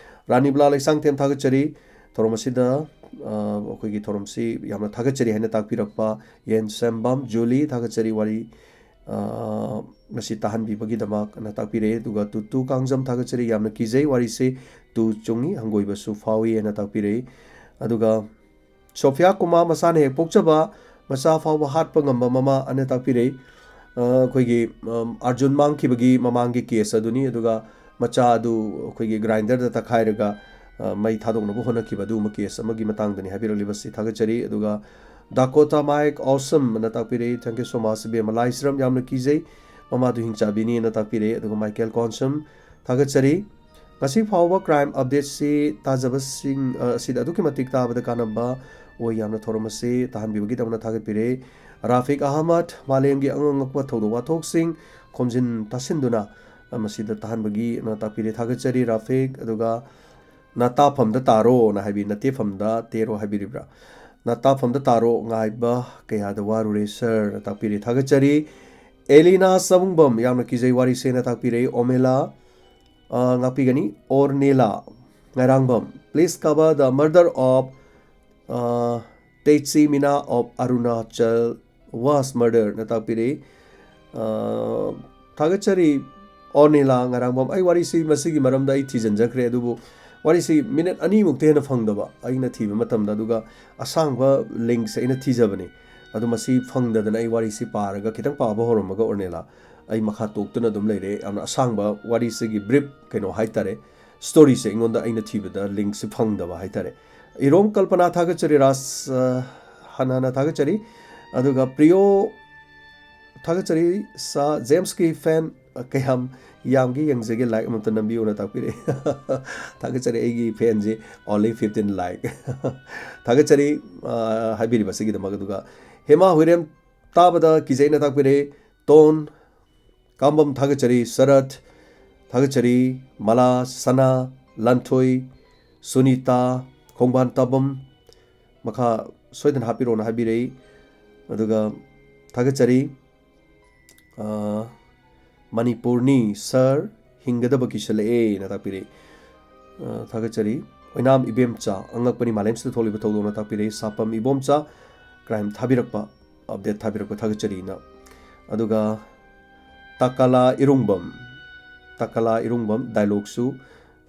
ꯔꯥꯅꯤꯕꯂꯥ ꯂꯩꯁꯥꯡꯊꯦꯝ ꯊꯥꯒꯠꯆꯔꯤ꯫ ꯊꯧꯔꯝ ꯑꯁꯤꯗ, ꯑ, ꯑꯩꯈꯣꯏꯒꯤ ꯊꯧꯔꯝꯁꯤ ꯌꯥꯝꯅ ꯊꯥꯒꯠꯆꯔꯤ ꯍꯥꯏꯅ ꯇꯥꯛꯄꯤꯔꯛꯄ ꯌꯦꯟꯁꯦꯝꯕꯝ ꯖꯨꯂꯤ ꯊꯥꯒꯠꯆꯔꯤ꯫ ꯋꯥꯔꯤ, ꯑ, ꯃꯁꯤ ꯇꯥꯍꯟꯕꯤꯕꯒꯤꯗꯃꯛ ꯑꯅ ꯇꯥꯛꯄꯤꯔꯛꯑꯦ꯫ ꯑꯗꯨꯒ ꯇꯨ ꯇꯨ ꯀꯥꯡꯖꯝ ꯊꯥꯒꯠꯆꯔꯤ꯫ "ꯌꯥꯝꯅ ꯀꯤꯖꯩ ꯋꯥꯔꯤꯁꯤ, ꯇꯨ ꯆꯨꯡꯉꯤ ꯍꯪꯒꯣꯏꯕꯁꯨ ꯐꯥꯎꯏ" ꯍꯥꯏꯅ ꯇꯥꯛꯄꯤꯔꯛꯏ꯫ ꯑꯗꯨꯒ ꯁꯣꯐꯤꯌꯥ ꯀꯨꯃꯥꯔ ꯃꯁꯥꯅ ꯍꯦꯛ ꯄꯣꯛꯆꯕ ꯃꯆꯥ ꯐꯥꯎꯕ ꯍꯥꯠꯄ ꯉꯝꯕ ꯃꯃꯥ ꯑꯅ ꯇꯥꯛꯄꯤꯔꯛꯏ꯫ ꯑ, ꯑꯩꯈꯣꯏꯒꯤ, ꯑꯝ, ꯑꯥꯔꯖꯨꯟ ꯃꯥꯡꯈꯤꯕꯒꯤ ꯃꯃꯥꯡꯒꯤ ꯀꯦꯁ ꯑꯗꯨꯅꯤ, ꯑꯗꯨꯒ ꯃꯆꯥ ꯑꯗꯨ ꯑꯩꯈꯣꯏꯒꯤ ꯒ꯭ꯔꯥꯏꯟꯗꯔꯗ ꯇꯛꯈꯥꯏꯔꯒ, ꯑ, ꯃꯩ ꯊꯥꯗꯣꯛꯅꯕ ꯍꯣꯠꯅꯈꯤꯕ ꯑꯗꯨꯒꯨꯝꯕ ꯀꯦꯁ ꯑꯃꯒꯤ ꯃꯇꯥꯡꯗꯅꯤ ꯍꯥꯏꯕꯤꯔꯛꯂꯤꯕꯁꯤ ꯊꯥꯒꯠꯆꯔꯤ꯫ ꯑꯗꯨꯒ ꯗꯥꯀꯣꯇꯥ ꯃꯥꯏꯛ ꯑꯣꯁꯝ ꯑꯅ ꯇꯥꯛꯄꯤꯔꯛꯏ, "Thank you so much, ꯏꯕꯦꯝꯃ ꯂꯥꯏꯁ꯭ꯔꯝ, ꯌꯥꯝꯅ ꯀꯤꯖꯩ, ꯃꯃꯥꯗꯨ ꯍꯤꯡꯆꯥꯕꯤꯅꯤ" ꯑꯅ ꯇꯥꯛꯄꯤꯔꯛꯏ꯫ ꯑꯗꯨꯒ ꯃꯥꯏꯀꯦꯜ ꯀꯣꯟꯁꯝ ꯊꯥꯒꯠꯆꯔꯤ꯫ ꯉꯁꯤ ꯐꯥꯎꯕ ꯀ꯭ꯔꯥꯏꯝ ꯑꯞꯗꯦꯠꯁꯤ ꯇꯥꯖꯕꯁꯤꯡ, ꯑ, ꯑꯁꯤꯗ ꯑꯗꯨꯛꯀꯤ ꯃꯇꯤꯛ ꯇꯥꯕꯗ ꯀꯥꯟꯅꯕ ꯑꯣꯏ꯫ ꯌꯥꯝꯅ ꯊꯧꯔꯝ ꯑꯁꯤ ꯇꯥꯍꯟꯕꯤꯕꯒꯤꯗꯃꯛ ꯊꯥꯒꯠꯄꯤꯔꯦ꯫ ꯔꯥꯐꯤꯛ ꯑꯍꯃꯗ, "ꯃꯥꯂꯦꯝꯒꯤ ꯑꯉꯛ ꯑꯉꯛꯄ ꯊꯧꯗꯣꯛ ꯋꯥꯊꯣꯛꯁꯤꯡ ꯈꯣꯝꯖꯤꯟ ꯇꯥꯁꯤꯟꯗꯨꯅ ꯃꯁꯤꯗ ꯇꯥꯍꯟꯕꯒꯤ" ꯑꯅ ꯇꯥꯛꯄꯤꯔꯦ꯫ ꯊꯥꯒꯠꯆꯔꯤ ꯔꯥꯐꯤꯛ꯫ ꯑꯗꯨꯒ "ꯅꯇꯥꯐꯝꯗ ꯇꯥꯔꯣꯅ" ꯍꯥꯏꯕꯤ, "ꯅꯇꯦꯐꯝꯗ ꯇꯦꯔꯣ" ꯍꯥꯏꯕꯤꯔꯤꯕ꯭ꯔꯥ? "ꯅꯇꯥꯐꯝꯗ ꯇꯥꯔꯣ, ꯉꯥꯏꯕ ꯀꯌꯥꯗ ꯋꯥꯔꯨꯔꯦ ꯁꯔꯅ" ꯇꯥꯛꯄꯤꯔꯦ꯫ ꯊꯥꯒꯠꯆꯔꯤ꯫ ꯑꯦꯂꯤꯅꯥ ꯆꯕꯨꯡꯕꯝ, "ꯌꯥꯝꯅ ꯀꯤꯖꯩ ꯋꯥꯔꯤꯁꯦꯅ" ꯇꯥꯛꯄꯤꯔꯛꯏ꯫ ꯑꯣꯃꯦꯂꯥ, ꯑ, ꯉꯥꯛꯄꯤꯒꯅꯤ꯫ ꯑꯣꯔꯅꯦꯂꯥ ꯉꯥꯏꯔꯥꯡꯕꯝ, "Please cover the murder of, ꯑ, Techi Mina of Arunachal was murder" ꯅ ꯇꯥꯛꯄꯤꯔꯛꯏ꯫ ꯑ, ꯊꯥꯒꯠꯆꯔꯤ ꯑꯣꯔꯅꯦꯂꯥ ꯉꯥꯏꯔꯥꯡꯕꯝ꯫ ꯑꯩ ꯋꯥꯔꯤꯁꯤ ꯃꯁꯤꯒꯤ ꯃꯔꯝꯗ ꯑꯩ ꯊꯤꯖꯤꯟꯖꯈ꯭ꯔꯦ, ꯑꯗꯨꯕꯨ ꯋꯥꯔꯤꯁꯤ ꯃꯤꯅꯤꯠ ꯑꯅꯤꯃꯨꯛꯇ ꯍꯦꯟꯅ ꯐꯪꯗꯕ ꯑꯩꯅ ꯊꯤꯕ ꯃꯇꯝꯗ, ꯑꯗꯨꯒ ꯑꯁꯥꯡꯕ ꯂꯤꯡꯁ ꯑꯩꯅ ꯊꯤꯖꯕꯅꯤ꯫ ꯑꯗꯨ ꯃꯁꯤ ꯐꯪꯗꯗꯅ ꯑꯩ ꯋꯥꯔꯤꯁꯤ ꯄꯥꯔꯒ ꯈꯤꯇꯪ ꯄꯥꯕ ꯍꯧꯔꯝꯃꯒ, ꯑꯣꯔꯅꯦꯂꯥ, ꯑꯩ ꯃꯈꯥ ꯇꯣꯛꯇꯨꯅ ꯑꯗꯨꯝ ꯂꯩꯔꯦ꯫ ꯌꯥꯝꯅ ꯑꯁꯥꯡꯕ ꯋꯥꯔꯤꯁꯤꯒꯤ ꯕ꯭ꯔꯤꯞ ꯀꯩꯅꯣ ꯍꯥꯏꯇꯥꯔꯦ, ꯁ꯭ꯇꯣꯔꯤꯁꯦ ꯑꯩꯉꯣꯟꯗ, ꯑꯩꯅ ꯊꯤꯕꯗ ꯂꯤꯡꯁꯤ ꯐꯪꯗꯕ ꯍꯥꯏꯇꯥꯔꯦ꯫ ꯏꯔꯣꯝ ꯀꯜꯄꯅꯥ ꯊꯥꯒꯠꯆꯔꯤ, ꯔꯥꯖ, ꯑ, ꯍꯥꯟꯅ ꯍꯥꯟꯅ ꯊꯥꯒꯠꯆꯔꯤ꯫ ꯑꯗꯨꯒ ꯄ꯭ꯔꯤꯌꯣ ꯊꯥꯒꯠꯆꯔꯤ, ꯁꯥ ꯖꯦꯝꯁꯀꯤ ꯐꯦꯟ ꯀꯌꯥꯝ ꯌꯥꯝꯒꯦ ꯌꯦꯡꯖꯒꯦ, ꯂꯥꯏꯛ ꯑꯃꯇ ꯅꯝꯕꯤꯌꯨꯅ ꯇꯥꯛꯄꯤꯔꯛꯑꯦ꯫ ꯊꯥꯒꯠꯆꯔꯤ, ꯑꯩꯒꯤ ꯐꯦꯟꯁꯤ only fifteen like꯫ ꯊꯥꯒꯠꯆꯔꯤ, ꯑ, ꯍꯥꯏꯕꯤꯔꯤꯕꯁꯤꯒꯤꯗꯃꯛ꯫ ꯑꯗꯨꯒ ꯍꯦꯃꯥ ꯍꯨꯏꯔꯦꯝ, "ꯇꯥꯕꯗ ꯀꯤꯖꯩꯅ" ꯇꯥꯛꯄꯤꯔꯛꯑꯦ꯫ ꯇꯣꯟ ꯀꯥꯝꯕꯝ ꯊꯥꯒꯠꯆꯔꯤ, ꯁꯔꯠ ꯊꯥꯒꯠꯆꯔꯤ, ꯃꯂꯥ, ꯁꯅꯥ, ꯂꯟꯊꯣꯏ, ꯁꯨꯅꯤꯇꯥ, ꯈꯣꯡꯕꯥꯟ ꯇꯥꯕꯝ, ꯃꯈꯥ ꯁꯣꯏꯗꯅ ꯍꯥꯞꯄꯤꯔꯣꯅ ꯍꯥꯏꯕꯤꯔꯛꯏ꯫ ꯑꯗꯨꯒ ꯊꯥꯒꯠꯆꯔꯤ, ꯑ, ꯃꯅꯤꯄꯨꯔꯅꯤ ꯁꯔ, ꯍꯤꯡꯒꯗꯕ ꯀꯤꯁꯜꯂꯛꯑꯦꯅ ꯇꯥꯛꯄꯤꯔꯛꯏ꯫ ꯑ, ꯊꯥꯒꯠꯆꯔꯤ꯫ ꯑꯣꯏꯅꯥꯝ ꯏꯕꯦꯝꯆꯥ, "ꯑꯉꯛꯄꯅꯤ ꯃꯥꯂꯦꯝꯁꯤꯗ ꯊꯣꯛꯂꯤꯕ ꯊꯧꯗꯣꯛꯅ" ꯇꯥꯛꯄꯤꯔꯛꯏ꯫ ꯁꯥꯄꯝ ꯏꯕꯣꯝꯆꯥ, ꯀ꯭ꯔꯥꯏꯝ ꯊꯥꯕꯤꯔꯛꯄ, ꯑꯞꯗꯦꯠ ꯊꯥꯕꯤꯔꯛꯄ ꯊꯥꯒꯠꯆꯔꯤꯅ꯫ ꯑꯗꯨꯒ ꯇꯥꯀꯥꯂꯥ ꯏꯔꯨꯡꯕꯝ, ꯇꯥꯀꯥꯂꯥ ꯏꯔꯨꯡꯕꯝ, "ꯗꯥꯏꯂꯣꯛꯁꯨ,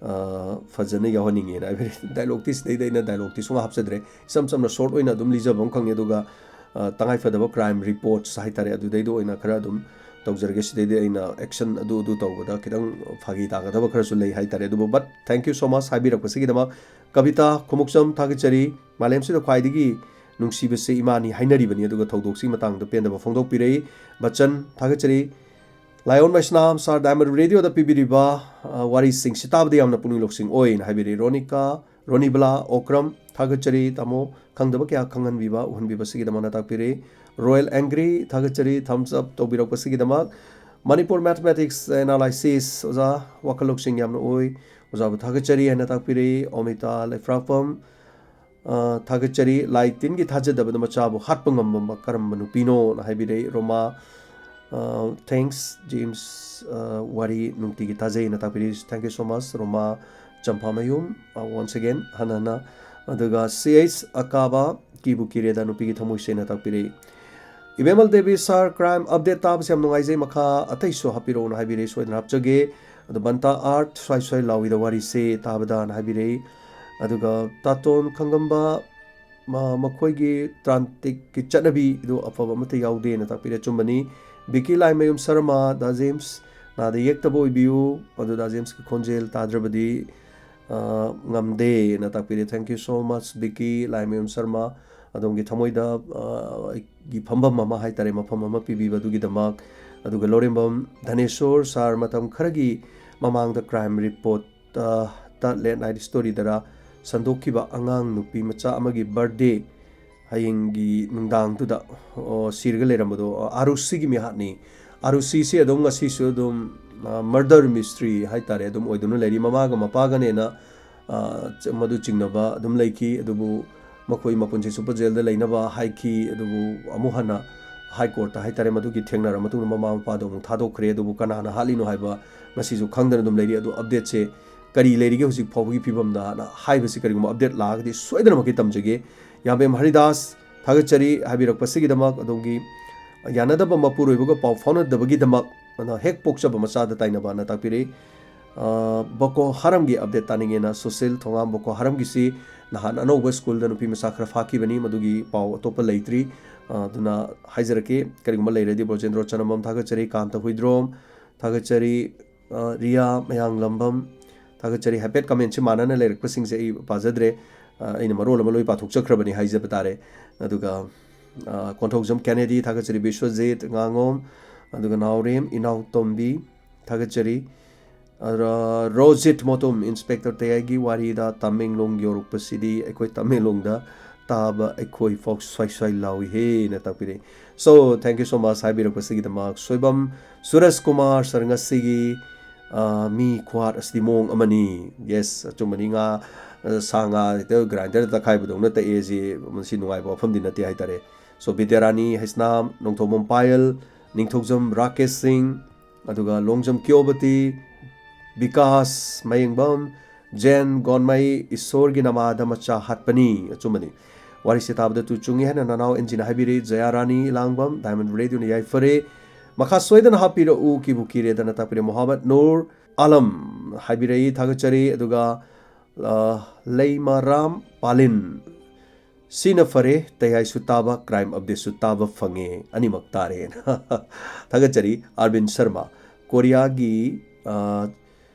ꯑ, ꯐꯖꯅ ꯌꯥꯎꯍꯟꯅꯤꯡꯉꯦꯅ" ꯍꯥꯏꯕꯤꯔꯛꯏ꯫ ꯗꯥꯏꯂꯣꯛꯇꯤ ꯁꯤꯗꯩꯗ ꯑꯩꯅ ꯗꯥꯏꯂꯣꯛꯇꯤ ꯁꯨꯡꯍꯥꯞ ꯍꯥꯞꯆꯗ꯭ꯔꯦ꯫ ꯏꯆꯝ ꯆꯝꯅ ꯁꯣꯔꯠ ꯑꯣꯏꯅ ꯑꯗꯨꯝ ꯂꯤꯖꯕ ꯑꯃ ꯈꯪꯉꯦ꯫ ꯑꯗꯨꯒ ꯑ, ꯇꯉꯥꯏꯐꯗꯕ crime reports ꯍꯥꯏꯇꯥꯔꯦ, ꯑꯗꯨꯗꯩꯗ ꯑꯣꯏꯅ ꯈꯔ ꯑꯗꯨꯝ ꯇꯧꯖꯔꯒꯦ꯫ ꯁꯤꯗꯩꯗꯤ ꯑꯩꯅ action ꯑꯗꯨ ꯑꯗꯨ ꯇꯧꯕꯗ ꯈꯤꯇꯪ ꯐꯥꯒꯤ ꯇꯥꯒꯗꯕ ꯈꯔꯁꯨ ꯂꯩ ꯍꯥꯏꯇꯥꯔꯦ꯫ ꯑꯗꯨꯕꯨ, but thank you so much ꯍꯥꯏꯕꯤꯔꯛꯄꯁꯤꯒꯤꯗꯃꯛ꯫ ꯀꯕꯤꯇꯥ ꯈꯣꯡꯎꯞꯆꯝ, ꯊꯥꯒꯠꯆꯔꯤ꯫ ꯃꯥꯂꯦꯝꯁꯤꯗ ꯈ꯭ꯋꯥꯏꯗꯒꯤ ꯅꯨꯡꯁꯤꯕꯁꯤ ꯏꯃꯥꯅꯤ ꯍꯥꯏꯅꯔꯤꯕꯅꯤ, ꯑꯗꯨꯒ ꯊꯧꯗꯣꯛꯁꯤꯒꯤ ꯃꯇꯥꯡꯗ ꯄꯦꯟꯗꯕ ꯐꯣꯡꯗꯣꯛꯄꯤꯔꯛꯏ꯫ ꯕꯆꯟ, ꯊꯥꯒꯠꯆꯔꯤ꯫ ꯂꯥꯏꯑꯣꯟ ꯃꯩꯁꯅꯥꯝ, ꯁꯥꯔ ꯗꯥꯏꯃꯟ ꯔꯦꯗꯤꯑꯣꯗ ꯄꯤꯕꯤꯔꯤꯕ, ꯑ, ꯋꯥꯔꯤꯁꯤꯡꯁꯤ ꯇꯥꯕꯗ ꯌꯥꯝꯅ ꯄꯨꯛꯅꯤꯡ ꯂꯧꯁꯤꯡ ꯑꯣꯏꯅ ꯍꯥꯏꯕꯤꯔꯤ꯫ ꯔꯣꯅꯤꯀꯥ, ꯔꯣꯅꯤꯕꯂꯥ ꯑꯣꯀ꯭ꯔꯝ, ꯊꯥꯒꯠꯆꯔꯤ ꯇꯥꯃꯣ, ꯈꯪꯗꯕ ꯀꯌꯥ ꯈꯪꯍꯟꯕꯤꯕ, ꯎꯍꯟꯕꯤꯕꯁꯤꯒꯤꯗꯃꯛꯅ ꯇꯥꯛꯄꯤꯔꯤ꯫ ꯔꯣꯌꯦꯜ ꯑꯦꯡꯒ꯭ꯔꯤ, ꯊꯥꯒꯠꯆꯔꯤ thumbs up ꯇꯧꯕꯤꯔꯛꯄꯁꯤꯒꯤꯗꯃꯛ꯫ ꯃꯅꯤꯄꯨꯔ Mathematics Analysis, ꯑꯣꯖꯥ, ꯋꯥꯈꯜ ꯂꯧꯁꯤꯡ ꯌꯥꯝꯅ ꯑꯣꯏ, ꯑꯣꯖꯥꯕꯨ ꯊꯥꯒꯠꯆꯔꯤ ꯍꯥꯏꯅ ꯇꯥꯛꯄꯤꯔꯛꯏ꯫ ꯑꯣꯃꯤꯇꯥ ꯂꯩꯐ꯭ꯔꯥꯛꯄꯝ, ꯑ, ꯊꯥꯒꯠꯆꯔꯤ꯫ ꯂꯥꯏ ꯇꯤꯟꯒꯤ ꯊꯥꯖꯗꯕꯗ ꯃꯆꯥꯕꯨ ꯍꯥꯠꯄ ꯉꯝꯕ ꯀꯔꯝꯕ ꯅꯨꯄꯤꯅꯣꯅ ꯍꯥꯏꯕꯤꯔꯛꯏ꯫ ꯔꯣꯃꯥ, ꯑ, thanks, James, ꯑ, ꯋꯥꯔꯤ ꯅꯨꯡꯇꯤꯒꯤ ꯇꯥꯖꯩꯅ ꯇꯥꯛꯄꯤꯔꯤ꯫ Thank you so much, ꯔꯣꯃꯥ ꯆꯝꯐꯥꯃꯌꯨꯝ, ꯑ, once again, ꯍꯟꯅ ꯍꯟꯅ꯫ ꯑꯗꯨꯒ C H ꯑꯀꯥꯕ, ꯀꯤꯕꯨ ꯀꯤꯔꯦꯗ ꯅꯨꯄꯤꯒꯤ ꯊꯃꯣꯏꯁꯦꯅ ꯇꯥꯛꯄꯤꯔꯛꯏ꯫ ꯏꯕꯦꯝꯃꯜ ꯗꯦꯕꯤ ꯁꯥꯔ, crime update ꯇꯥꯕꯁꯦ ꯌꯥꯝ ꯅꯨꯡꯉꯥꯏꯖꯩ, ꯃꯈꯥ ꯑꯇꯩꯁꯨ ꯍꯥꯞꯄꯤꯔꯛꯎꯅ ꯍꯥꯏꯕꯤꯔꯛꯏ, ꯁꯣꯏꯗꯅ ꯍꯥꯞꯆꯒꯦ꯫ ꯑꯗꯣ ꯕꯟꯇꯥ ꯑꯥꯔꯠ, ꯁ꯭ꯋꯥꯏ ꯁ꯭ꯋꯥꯏ ꯂꯥꯎꯏꯗ ꯋꯥꯔꯤꯁꯦ ꯇꯥꯕꯗꯅ ꯍꯥꯏꯕꯤꯔꯛꯏ꯫ ꯑꯗꯨꯒ ꯇꯥꯇꯣꯟ ꯈꯪꯉꯝꯕ, ꯃ-, ꯃꯈꯣꯏꯒꯤ ꯇ꯭ꯔꯥꯟꯇꯤꯛꯀꯤ ꯆꯠꯅꯕꯤꯗꯨ ꯑꯐꯕ ꯑꯃꯠꯇ ꯌꯥꯎꯗꯦꯅ ꯇꯥꯛꯄꯤꯔꯦ꯫ ꯑꯆꯨꯝꯕꯅꯤ꯫ ꯕꯤꯀꯤ ꯂꯥꯏꯃꯌꯨꯝ ꯁꯔꯃ, ꯗꯥ ꯖꯦꯝꯁ, ꯅꯥꯗ ꯌꯦꯛꯇꯕ ꯑꯣꯏꯕꯤꯌꯨ꯫ ꯑꯗꯨ ꯗꯥ ꯖꯦꯝꯁꯀꯤ ꯈꯣꯟꯖꯦꯜ ꯇꯥꯗ꯭ꯔꯕꯗꯤ, ꯑ, ꯉꯝꯗꯦꯅ ꯇꯥꯛꯄꯤꯔꯦ꯫ Thank you so much, ꯕꯤꯀꯤ Laimayum Sharma. ꯑꯗꯣꯝꯒꯤ ꯊꯃꯣꯏꯗ, ꯑ, ꯑꯩꯒꯤ ꯐꯝꯐꯝ ꯑꯃ ꯍꯥꯏꯇꯥꯔꯦ, ꯃꯐꯝ ꯑꯃ ꯄꯤꯕꯤꯕꯗꯨꯒꯤꯗꯃꯛ꯫ ꯑꯗꯨꯒ ꯂꯧꯔꯦꯝꯕꯝ ꯙꯅꯦꯁꯣꯔ ꯁꯥꯔ, ꯃꯇꯝ ꯈꯔꯒꯤ ꯃꯃꯥꯡꯗ crime report, ꯑ, ꯇ late night storyꯗꯔ ꯁꯟꯗꯣꯛꯈꯤꯕ ꯑꯉꯥꯡ ꯅꯨꯄꯤ ꯃꯆꯥ ꯑꯃꯒꯤ birthday ꯍꯌꯦꯡꯒꯤ ꯅꯨꯡꯗꯥꯡꯗꯨꯗ, ꯑꯣ, ꯁꯤꯔꯒ ꯂꯩꯔꯝꯕꯗꯣ, ꯑ, ꯑꯥꯔꯨꯁꯤꯒꯤ ꯃꯤꯍꯥꯠꯅꯤ꯫ ꯑꯥꯔꯨꯁꯤꯁꯤ ꯑꯗꯨꯝ ꯉꯁꯤꯁꯨ ꯑꯗꯨꯝ, ꯑ, murder mystery ꯍꯥꯏꯇꯥꯔꯦ, ꯑꯗꯨꯝ ꯑꯣꯏꯗꯨꯅ ꯂꯩꯔꯤ꯫ ꯃꯃꯥꯒ ꯃꯄꯥꯒꯅꯦꯅ, ꯑ, ꯆ-, ꯃꯗꯨ ꯆꯤꯡꯅꯕ ꯑꯗꯨꯝ ꯂꯩꯈꯤ꯫ ꯑꯗꯨꯕꯨ ꯃꯈꯣꯏ ꯃꯄꯨꯟꯁꯤ ꯁꯨꯄꯔ ꯖꯦꯜꯗ ꯂꯩꯅꯕ ꯍꯥꯏꯈꯤ꯫ ꯑꯗꯨꯕꯨ ꯑꯃꯨꯛ ꯍꯟꯅ ꯍꯥꯏ ꯀꯣꯔꯠꯇ ꯍꯥꯏꯇꯥꯔꯦ, ꯃꯗꯨꯒꯤ ꯊꯦꯡꯅꯔ ꯃꯇꯨꯡꯗ ꯃꯃꯥ ꯃꯄꯥꯗꯣ ꯑꯃꯨꯛ ꯊꯥꯗꯣꯛꯈ꯭ꯔꯦ꯫ ꯑꯗꯨꯕꯨ ꯀꯅꯥꯅ ꯍꯥꯠꯂꯤꯅꯣ ꯍꯥꯏꯕ ꯉꯁꯤꯁꯨ ꯈꯪꯗꯅ ꯑꯗꯨꯝ ꯂꯩꯔꯤ꯫ ꯑꯗꯨ updateꯁꯦ ꯀꯔꯤ ꯂꯩꯔꯤꯒꯦ ꯍꯧꯖꯤꯛ ꯐꯥꯎꯕꯒꯤ ꯐꯤꯕꯝꯗꯅ ꯍꯥꯏꯕꯁꯤ ꯀꯔꯤꯒꯨꯝꯕ update ꯂꯥꯛꯑꯒꯗꯤ ꯁꯣꯏꯗꯅꯃꯛꯀꯤ ꯇꯝꯖꯒꯦ꯫ ꯌꯥꯝꯕꯦꯝ ꯍꯔꯤꯗꯥꯁ, ꯊꯥꯒꯠꯆꯔꯤ ꯍꯥꯏꯕꯤꯔꯛꯄꯁꯤꯒꯤꯗꯃꯛ꯫ ꯑꯗꯣꯝꯒꯤ ꯌꯥꯅꯗꯕ ꯃꯄꯨꯔꯣꯏꯕꯒ ꯄꯥꯎ ꯐꯥꯎꯅꯗꯕꯒꯤꯗꯃꯛ ꯑꯗꯣ ꯍꯦꯛ ꯄꯣꯛꯆꯕ ꯃꯆꯥꯗ ꯇꯥꯏꯅꯕꯅ ꯇꯥꯛꯄꯤꯔꯛꯏ꯫ ꯑ, ꯕꯣꯀꯣ ꯍꯔꯝꯒꯤ update ꯇꯥꯅꯤꯡꯉꯦꯅ ꯁꯨꯁꯤꯜ ꯊꯣꯉꯥꯝ꯫ ꯕꯣꯀꯣ ꯍꯔꯝꯒꯤꯁꯤ ꯅꯍꯥꯟ ꯑꯅꯧꯕ ꯁ꯭ꯀꯨꯜꯗ ꯅꯨꯄꯤ ꯃꯆꯥ ꯈꯔ ꯐꯥꯈꯤꯕꯅꯤ, ꯃꯗꯨꯒꯤ ꯄꯥꯎ ꯑꯇꯣꯞꯄ ꯂꯩꯇ꯭ꯔꯤ꯫ ꯑ, ꯑꯗꯨꯅ ꯍꯥꯏꯖꯔꯛꯀꯦ, ꯀꯔꯤꯒꯨꯝꯕ ꯂꯩꯔꯗꯤ꯫ ꯕ꯭ꯔꯣꯖꯦꯟꯗ꯭ꯔꯣ ꯆꯅꯝꯕꯝ ꯊꯥꯒꯠꯆꯔꯤ, ꯀꯥꯟꯇ ꯍꯨꯏꯗ꯭ꯔꯣꯝ ꯊꯥꯒꯠꯆꯔꯤ, ꯑ, ꯔꯤꯌꯥ ꯃꯌꯥꯡꯂꯝꯕꯝ ꯊꯥꯒꯠꯆꯔꯤ꯫ ꯍꯥꯏꯐꯦꯠ ꯀꯃꯦꯟꯁꯤ ꯃꯥꯟꯅꯅ ꯂꯩꯔꯛꯄꯁꯤꯡꯁꯦ ꯑꯩ ꯄꯥꯖꯗ꯭ꯔꯦ꯫ ꯑ, ꯑꯩꯅ ꯃꯔꯣꯜ ꯑꯃ ꯂꯣꯏ ꯄꯥꯊꯣꯛꯆꯈ꯭ꯔꯕꯅꯤ ꯍꯥꯏꯖꯕ ꯇꯥꯔꯦ꯫ ꯑꯗꯨꯒ, ꯑ, ꯀꯣꯟꯊꯧꯖꯝ ꯀꯦꯅꯦꯗꯤ ꯊꯥꯒꯠꯆꯔꯤ, ꯕꯤꯁ꯭ꯋꯖꯤꯠ ꯉꯥꯉꯣꯝ, ꯑꯗꯨꯒ ꯅꯥꯎꯔꯦꯝ ꯏꯅꯥꯎꯇꯣꯝꯕꯤ ꯊꯥꯒꯠꯆꯔꯤ꯫ ꯑꯗ ꯔꯣꯖꯤꯠ ꯃꯣꯇꯣꯝ, ꯏꯟꯁꯄꯦꯛꯇꯔ ꯇꯌꯥꯏꯒꯤ ꯋꯥꯔꯤꯗ ꯇꯃꯦꯡꯂꯣꯡ ꯌꯧꯔꯛꯄꯁꯤꯗꯤ ꯑꯩꯈꯣꯏ ꯇꯃꯦꯡꯂꯣꯡꯗ ꯇꯥꯕ ꯑꯩꯈꯣꯏ ꯐꯥꯎ ꯁ꯭ꯋꯥꯏ ꯁ꯭ꯋꯥꯏ ꯂꯥꯎꯏꯍꯦꯅ ꯇꯥꯛꯄꯤꯔꯛꯏ꯫ So, thank you so much ꯍꯥꯏꯕꯤꯔꯛꯄꯁꯤꯒꯤꯗꯃꯛ꯫ Soibam ꯁꯨꯔꯖ ꯀꯨꯃꯥꯔ ꯁꯥꯔ, ꯉꯁꯤꯒꯤ, ꯑ, ꯃꯤ ꯈꯨꯍꯥꯠ ꯑꯁꯤꯗꯤ ꯃꯑꯣꯡ ꯑꯃꯅꯤ꯫ Yes, ꯑꯆꯨꯝꯕꯅꯤ꯫ ꯉꯥ, ꯑ, ꯁꯥ ꯉꯥ ꯍꯦꯛꯇ ꯒ꯭ꯔꯥꯏꯟꯗꯔꯗ ꯇꯛꯈꯥꯏꯕꯗꯧꯅ ꯇꯛꯑꯦ꯫ ꯁꯤ, ꯃꯁꯤ ꯅꯨꯡꯉꯥꯏꯕ ꯋꯥꯐꯝꯗꯤ ꯅꯠꯇꯦ ꯍꯥꯏꯇꯥꯔꯦ꯫ So, ꯕꯤꯗ꯭ꯌꯥꯔꯥꯅꯤ ꯍꯩꯁꯅꯥꯝ, ꯅꯣꯡꯊꯣꯝꯕꯝ ꯄꯥꯌꯜ, ꯅꯤꯡꯊꯧꯖꯝ ꯔꯥꯀꯦꯁ ꯁꯤꯡ, ꯑꯗꯨꯒ ꯂꯣꯡꯖꯝ ꯀ꯭ꯌꯣꯕꯇꯤ, ꯕꯤꯀꯥꯁ ꯃꯌꯦꯡꯕꯝ, ꯖꯦꯟ ꯒꯣꯟꯃꯩ, ꯏꯁꯣꯔꯒꯤ ꯅꯃꯥꯗ ꯃꯆꯥ ꯍꯥꯠꯄꯅꯤ꯫ ꯑꯆꯨꯝꯕꯅꯤ꯫ ꯋꯥꯔꯤꯁꯦ ꯇꯥꯕꯗ ꯇꯨ ꯆꯨꯡꯉꯤ ꯍꯥꯏꯅ ꯅꯅꯥꯎ ꯑꯦꯟꯖꯤꯅ ꯍꯥꯏꯕꯤꯔꯤ꯫ ꯖꯌꯥ ꯔꯥꯅꯤ ꯂꯥꯡꯕꯝ, ꯗꯥꯏꯃꯟ ꯔꯦꯗꯤꯑꯣꯅ ꯌꯥꯏꯐꯔꯦ꯫ ꯃꯈꯥ ꯁꯣꯏꯗꯅ ꯍꯥꯞꯄꯤꯔꯛꯎ, ꯀꯤꯕꯨ ꯀꯤꯔꯦꯗꯅ ꯇꯥꯛꯄꯤꯔꯦ꯫ ꯃꯣꯍꯥꯃꯠ ꯅꯨꯔ ꯑꯂꯝ ꯍꯥꯏꯕꯤꯔꯛꯏ, ꯊꯥꯒꯠꯆꯔꯤ꯫ ꯑꯗꯨꯒ, ꯑ, ꯂꯩꯃꯔꯥꯝ ꯄꯥꯂꯤꯟ, ꯁꯤꯅ ꯐꯔꯦ, ꯇꯌꯥꯏꯁꯨ ꯇꯥꯕ, ꯀ꯭ꯔꯥꯏꯝ ꯑꯞꯗꯦꯠꯁꯨ ꯇꯥꯕ ꯐꯪꯉꯦ, ꯑꯅꯤꯃꯛ ꯇꯥꯔꯦꯅ꯫ ꯊꯥꯒꯠꯆꯔꯤ꯫ ꯑꯥꯔꯕꯤꯟ ꯁꯔꯃ, ꯀꯣꯔꯤꯌꯥꯒꯤ, ꯑ,